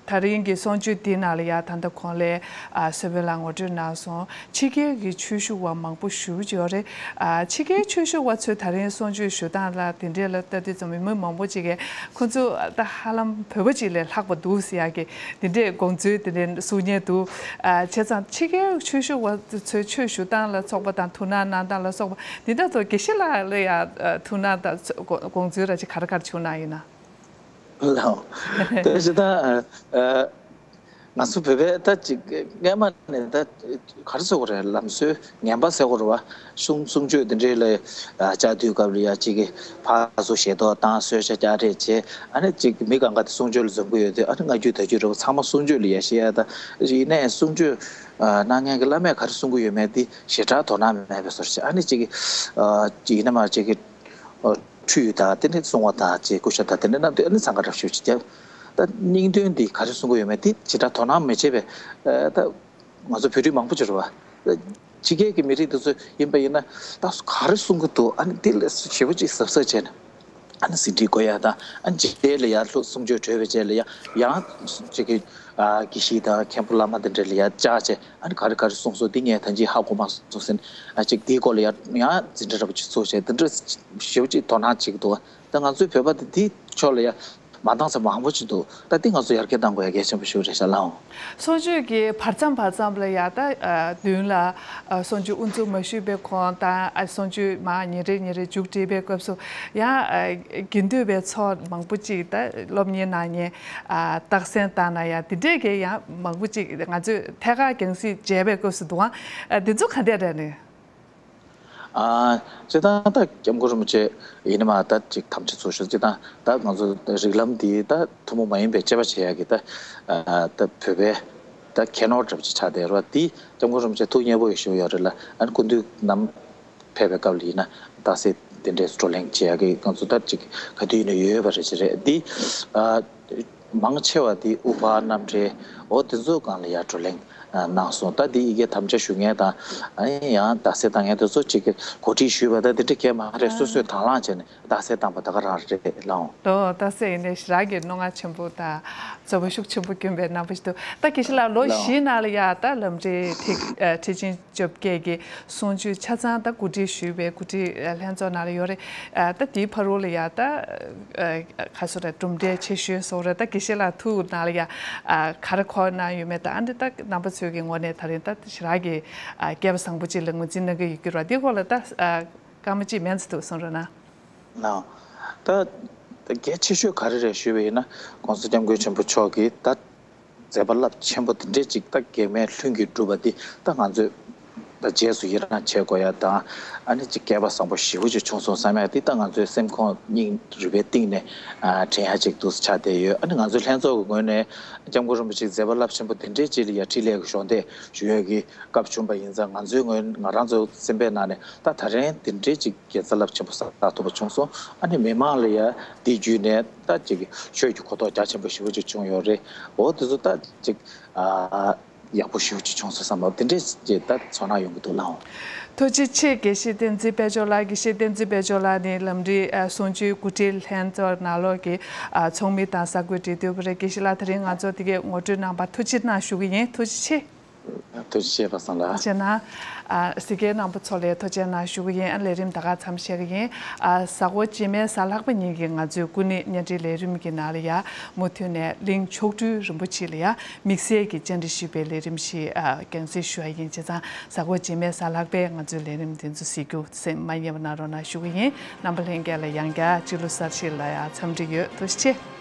ད་རིང་གི་གསུང་ཆོས་འདི་ནང་ལ་ཡ་ད་ལྟ་གོང་ལ་ཨ་གསོལ་དཔོན་ལགས་ངོ་སྤྲོད་གནང་སོང་། ཕྱི་རྒྱལ་གྱི་ཆོས་ཞུ་བ་མང་པོ་ཞེ་པོ་ཅིག་ཡོད་རེད། ཨ་ཕྱི་རྒྱལ་ཆོས་ཞུ་བ་ཚོས་ད་རིང་གསུང་ཆོས་ཞུ་སྟངས་ལ་དེ་འདྲས་ལ་ལྟ་དུས་ཙམ་མི་མང་པོ་ཅིག་གིས་ཁོ་ཚོ་ད་ཧ་ལམ་བོད་པ་ཅིག་ལས་ལྷག་པ་འདུག་ཟེར་ཡག་གི་དེ་འདྲས་དགོངས་ཚུལ་དེ་འདྲས་གསུང་མཁན་འདུག་ཨ་བྱས་ཙང་ཕྱི་རྒྱལ་ཆོས་ཞུ་བ་ཚོས་ཆོས་ཞུ་སྟངས་ལ་སོགས་པ་དང་ཐུགས་སྣང་གནང་སྟངས་ལ་སོགས་པ་འདི་འདྲ་ཚོ་དགེ་བཤེས་ལགས་ལ་ཡ་ཨ་ཐུགས་སྣང་དང་དགོངས་ཚུལ་ར་ཅིག་ག་རེ་ག་རེ་བྱུང་གནང་ཡིན་ན། ལགས། དེ་བཞིན་ད་ཨ་ང་ཚོ་བོད་པའི་ད་ཅིག་སྔས་མ་ནས་ད་ག་རེ་ཟེར་དགོས་རེད། ལམ་སྲོལ་ངན་པ་ཟེར་དགོས་རེད་བ། གསུང་གསུང་ཆོས་འདི་འདྲའི་ལ་ཨ་བཅར་དུས་སྐབས་ལ་ཡ་ཅིག་གི་ཕར་ཚུར་ཞལ་ཏོག་བཏང་གསོལ་ཇ་བཅར་འདྲ་བྱས། ཨ་ནི་ཅིག་མི་གང་ག་དེ་གསུང་ཆོས་ལ་འཛོམས་ཀྱི་ཡོད་དུས་ཨ་ནི་སྔ་རྒྱུད་ད་རྒྱུད་རེད་བ། ཚང་མ་གསུང་ཆོས་ལ་ཡ་བཤད་ཡ། ད་ཡིན་ནའི་གསུང་ཆོས་ཨ་གནང་མཁན་གྱི་བླ་མས་ག་རེ་གསུང་གི་ཡོད་མེད་དེ་ཞེ་དྲག་དོ་སྣང་མེད་པའི་བཟོ་འདྲ་བྱས། ཨ་ནི་ཅིག་གི་ཨ་ཅིག་ཡིན་ན་མ་ཅིག་གི་ཨ་ཁྲུས་དང་དེ་ནས་བསྲུང་བ་དང་ཅིག་སྐུ་ཞབས་དང་དེ་འདྲ་གནང་དུས་ཨ་ནི་འཚང་ཁ་འདྲ་ཞིག་ཅིག་བརྒྱབ། ད་སྙིང་དོན་འདི་ག་རེ་གསུང་གི་ཡོད་མེད་དེ་ཇི་ལྟར་དོ་སྣང་མི་བྱེད་པའི་ཨ་ད་ང་ཚོ་བོད་རིགས་མང་པོ་ཅིག་རེད་བ། ཕྱི་རྒྱལ་གྱི་མི་རིགས་དེ་ཚོ་ཡིན་པ་ཡིན་ན་ད་ག་རེ་གསུང་གི་འདུག་ཨ་ནི་དེ་ལ་ཞེ་པོ་ཅིག་གཟབ་གཟབ་བྱས་ནས་ཨ་ནི་ཟིན་བྲིས་འགོད་ཡ་དང་། ཨ་ནི་རྗེས་ལ་ཡར་ལྷུག་གསུང་ཆོས་གྲོལ་བའི་རྗེས་ལ་ཡ་ཡང་ཅིག་གི་ཨ་དགེ་བཤེས་དང་མཁན་པོ་བླ་མ་དེ་འདྲ་ལ་ཡ་བཅར་བྱས། ཨ་ནི་ག་རེ་ག་རེ་གསུངས་སོང་། འདི་ངས་ད་གིན་ཧ་གོ་མ་སོང་ཟེར་ནས་ཨ་ཅིག་དེའི་སྐོར་ལ་ཡ་ཡང་འཛིན་གྲྭ་འདྲ་པོ་ཅིག་ཚུགས་བྱས། དེ་འདྲ་ཞེ་པོ་ཅིག་དོ་སྣང་བྱེད་ཀྱི་འདུག་ད་ང་ཚོའི་བོད་པ་དེ་དེའི་ཕྱོགས་ལ་ཡ་མ་འདང་ས་མང་པོ་ཅིག་འདུག་ད་འདི་ང་ཚོ་ཡར་རྒྱས་གཏང་དགོས་ཡ་གལ་ཆེན་པོ་ཞིག་རེད་ཤག་ལགས། གསུང་ཆོས་ཀྱི་བར་མཚམས་བར་མཚམས་ལ་ཡ་ད་ཨ་མདུན་ལ་ཨ་གསུང་ཆོས་དབུ་འཛུགས་མ་ཞུས་པའི་གོང་ད་ཨ་གསུང་ཆོས་མར་ཉིན་རེ་ཉིན་རེ་མཇུག་སྒྲིལ་བའི་སྐབས་སུ་ཡང་ཨ་དགེ་འདུན་པའི་ཚོགས་མང་པོ་ཅིག་ད་སློབ་གཉེར་གནང་མཁན་ཨ་རྟགས་གསལ་བཏང་ན་ཡ་དེ་འདྲས་ཀྱི་ཡང་མང་པོ་ཅིག་ང་ཚོས་ཐད་ཀར་རྒྱང་སྲིང་བྱས་པའི་སྐབས་སུ་འདུག་ཨ། འདི་ཚོ་ག་འདྲས་རེད་ནི། ཨ་སྤྱིར་བཏང་ད་སྐྱབས་མགོན་རིན་པོ་ཆེ་ཡིན་ན་མ་ད་ཅིག་དམ་བཅའ་ཚོ་ཞུ། སྤྱིར་བཏང་ད་ང་ཚོ་རིགས་ལམ་འདི་ད་ཐུན་མོང་མ་ཡིན་པའི་དཔྱད་པ་བྱེད་ཡག་གི་ད་ཨ་ད་བོད་པའི་ད་ཁྱད་ནོར་འདྲ་པོ་ཅིག་ཆགས་བསྡད་རེད་བ། འདི་སྐྱབས་མགོན་རིན་པོ་ཆེ་ཐུགས་མཉེས་པོ་ཡོད་ཞུ་ཡོད་རེད་ལ། ཨ་ནི་སྐུ་མདུན་ནམ་ཕེབས་པའི་སྐབས་ལ་ཡིན་ན་རྟགས་གསལ་དེ་འདྲས་བགྲོ་གླེང་བྱེད་ཡག་གི་ང་ཚོ་ད་ཅིག་ག་དུས་ཡིན་ན་ཡོད་ཡོད་པ་རེད་ཅེས་རེད། འདི་ཨ་མང་ཆེ་བ་འདི་དབུ་ཕར་རྣམ་འགྲེལ་འོ་དེ་ཚོ་སྒང་ལ་ཡར་བགྲོ་གླེང་ཨ་གནང་སོང་། ད་འདི་ཡི་གེ་དམ་བཅའ་ཞུ་མཁན་དང་ཨ་ནི་ཡང་རྟགས་གསལ་བཏང་མཁན་དེ་ཚོ་ཅིག་གི་གོ་སྒྲིག་ཞུས་པ་ད་དེ་འདྲ་གས་མ་རེད། སོ་སོས་དང་བླངས་བྱས་ནས་རྟགས་གསལ་བཏང་པ་ད་ག་རང་རེད་ལགས། ཏོ་རྟགས་གསལ་ཡིན་ནའི་ཞེ་དྲག་གི་རྣོ་ངར་ཆེན་པོ་དང་རྩོལ་བ་ཤུགས་ཆེན་པོ་བསྐྱོན་པའི་རྣམ་པ་ཞིག་འདུག་ད་དགེ་བཤེས་ལགས་ལོ་བཞིའི་ནང་ལ་ཡ་ད་ལམ་འབྲས་ཁྲི་ཁྲི་ཆེན་བཅོ་བརྒྱད་ཀྱི་གསུང་ཆོས་ཆ་ཚང་ད་གོ་སྒྲིག་ཞུས་པའི་གོ་སྒྲིག་ལྷན་ཚོགས་ནང་ལ་ཡོད་རེད། ད་དེའི་ཕ་རོལ་ལ་ཡ་ད་ཁ་སོ་རེད། གྲུབ་འབྲས་ཆེ་ཤོས་སོགས་རེད། ད་དགེ་བཤེས་ལགས་ཐུགས་ནང་ལ་ཡ་ག་རེ་འཁོར་གནང་ཡོད་མེད་ད་ཨ་འདི་ད་རྣམ་པ་ཚོའི་གི་ངོས་ནས་ད་རིང་ད་ཞེ་དྲག་གི་སྐལ་བ་བཟང་པོ་ཅིག་ལ་ངོས་འཛིན་གནང་གི་ཡོད་ཀྱི་རེད། དེའི་སྐོར་ལ་ད་སྐར་མ་གཅིག་མན་ཙམ་འདུག་གསུང་རོགས་གནང་། ལགས། ད་ད་གལ་ཆེ་ཤོས་ག་རེ་རེད་ཞུས་པ་ཡིན་ན་༸གོང་ས་༸སྐྱབས་མགོན་ཆེན་པོ་མཆོག་གིས་ད་མཛད་པ་རླབས་ཆེན་པོ་དེ་འདྲས་ཅིག་ད་གེགས་མེད་ལྷུན་གྱིས་གྲུབ་པ་འདི་ད་ང་ཚོས་ད་རྗེས་སུ་ཡི་རང་བྱེད་དགོས་ཡ་དང་། ཨ་ནི་ཅིག་སྐལ་པ་བཟང་པོ་ཞེ་པོ་ཅིག་བྱུང་སོང་བསམ་ཡ་འདི་ད་ང་ཚོའི་སེམས་ཁོང་སྙིང་རུས་པའི་གཏིང་ནས་ཨ་དྲན་ཡ་ཅིག་འདུག་ཆགས་བསྡད་ཡོད། ཨ་ནི་ང་ཚོའི་ལྷན་ཚོགས་ཀྱི་ངོས་ནས་༸སྐྱབས་མགོན་རིན་པོ་ཆེའི་མཛད་པ་རླབས་ཆེན་པོ་དེ་འདྲས་ཅིག་ལ་ཡ་འཕྲིན་ལས་ཀྱི་གཞོགས་འདེགས་ཞུ་ཡ་གི་སྐབས་བྱུང་པ་ཡིན་ཙང་། ང་ཚོའི་ངོས་ང་རང་ཚོའི་སེམས་པའི་ནང་ནས་ད་ད་རིང་དེ་འདྲས་ཅིག་དགེ་རྩ་རླབས་ཆེན་པོ་བསགས་ཐུབ་པ་བྱུང་སོང་། ཨ་ནི་མི་མང་ལ་ཡ་འདི་བརྒྱུད་ནས་ད་ཅིག་ཆོས་ཀྱི་གོ་རྟོགས་རྒྱ་ཆེན་པོ་ཞེ་པོ་ཅིག་བྱུང་ཡོད་རེད། འོ་དེ་ཚོ་ད་ཅིག་ཨ་ཡག་པོ་ཞེ་པོ་ཅིག་བྱུང་སོང་བསམ་པ་དེ་འདྲས་ཅིག་ད་ཚོར་སྣང་ཡོང་གི་འདུག་ལགས། ཐུགས་རྗེ་ཆེ། དགེ་བཤེས་བསྟན་འཛིན་དཔལ་འབྱོར་ལགས། དགེ་བཤེས་བསྟན་འཛིན་དཔལ་འབྱོར་ལགས་ནི་ལམ་འབྲས་ཨ་གསུང་ཆོས་གོ་སྒྲིག་ལྷན་ཚོགས་ནང་ལོགས་ཀྱི་ཨ་ཚོགས་མི་དང་གསར་འགོད་འབྲེལ་མཐུད་པ་རེད། དགེ་བཤེས་ལགས་དེ་རིང་ང་ཚོ་དེ་གའི་ངོ་སྤྲོད་གནང་བར་ཐུགས་རྗེ་གནང་ཞུ་གི་ཡིན། ཐུགས་རྗེ་ཆེ། ཐུགས་རྗེ་ཆེ་པ་སངས་ལགས། ཅེ་ན། ཨ་གཟིགས་མཁན་རྣམ་པ་ཚོ་ལ་ཐུགས་རྗེ་གནང་ཞུ་གི་ཡིན། ཨ་ལས་རིམ་ད་ག་མཚམས་བཞག་གི་ཡིན། ཨ་གཟའ་འཁོར་རྗེས་མའི་གཟའ་ལྷག་པ་ཉིན་གྱི་ང་ཚོའི་སྐུ་ཉིད་བརྙན་འཕྲིན་ལས་རིམ་གྱི་ནང་ལ་ཡ་མུ་མཐུད་ནས་གླིང་མཆོག་སྤྲུལ་རིན་པོ་ཆེ་ལ་ཡ་དམིགས་བསལ་གྱི་བཅར་འདྲི་ཞུས་པའི་ལས་རིམ་ཞིག་ཨ་རྒྱང་སྲིང་ཞུ་ཡ་ཡིན། བྱས་ཙང་གཟའ་འཁོར་རྗེས་མའི་གཟའ་ལྷག་པའི་ང་ཚོའི་ལས་རིམ་འདི་ཚོ་གཟིགས་རྒྱུ་སེམས་མ་བསྙེལ་བ་གནང་རོགས་གནང་ཞུ་གི་ཡིན། རྣམ་པ་ལྷན་རྒྱས་ལ་ཡང་བསྐྱར་སྤྱི་ལོ་གསར་ཞིག་ལ་ཡ་འཚམས་འདྲི་ཡོད། ཐུགས་རྗེ་ཆེ།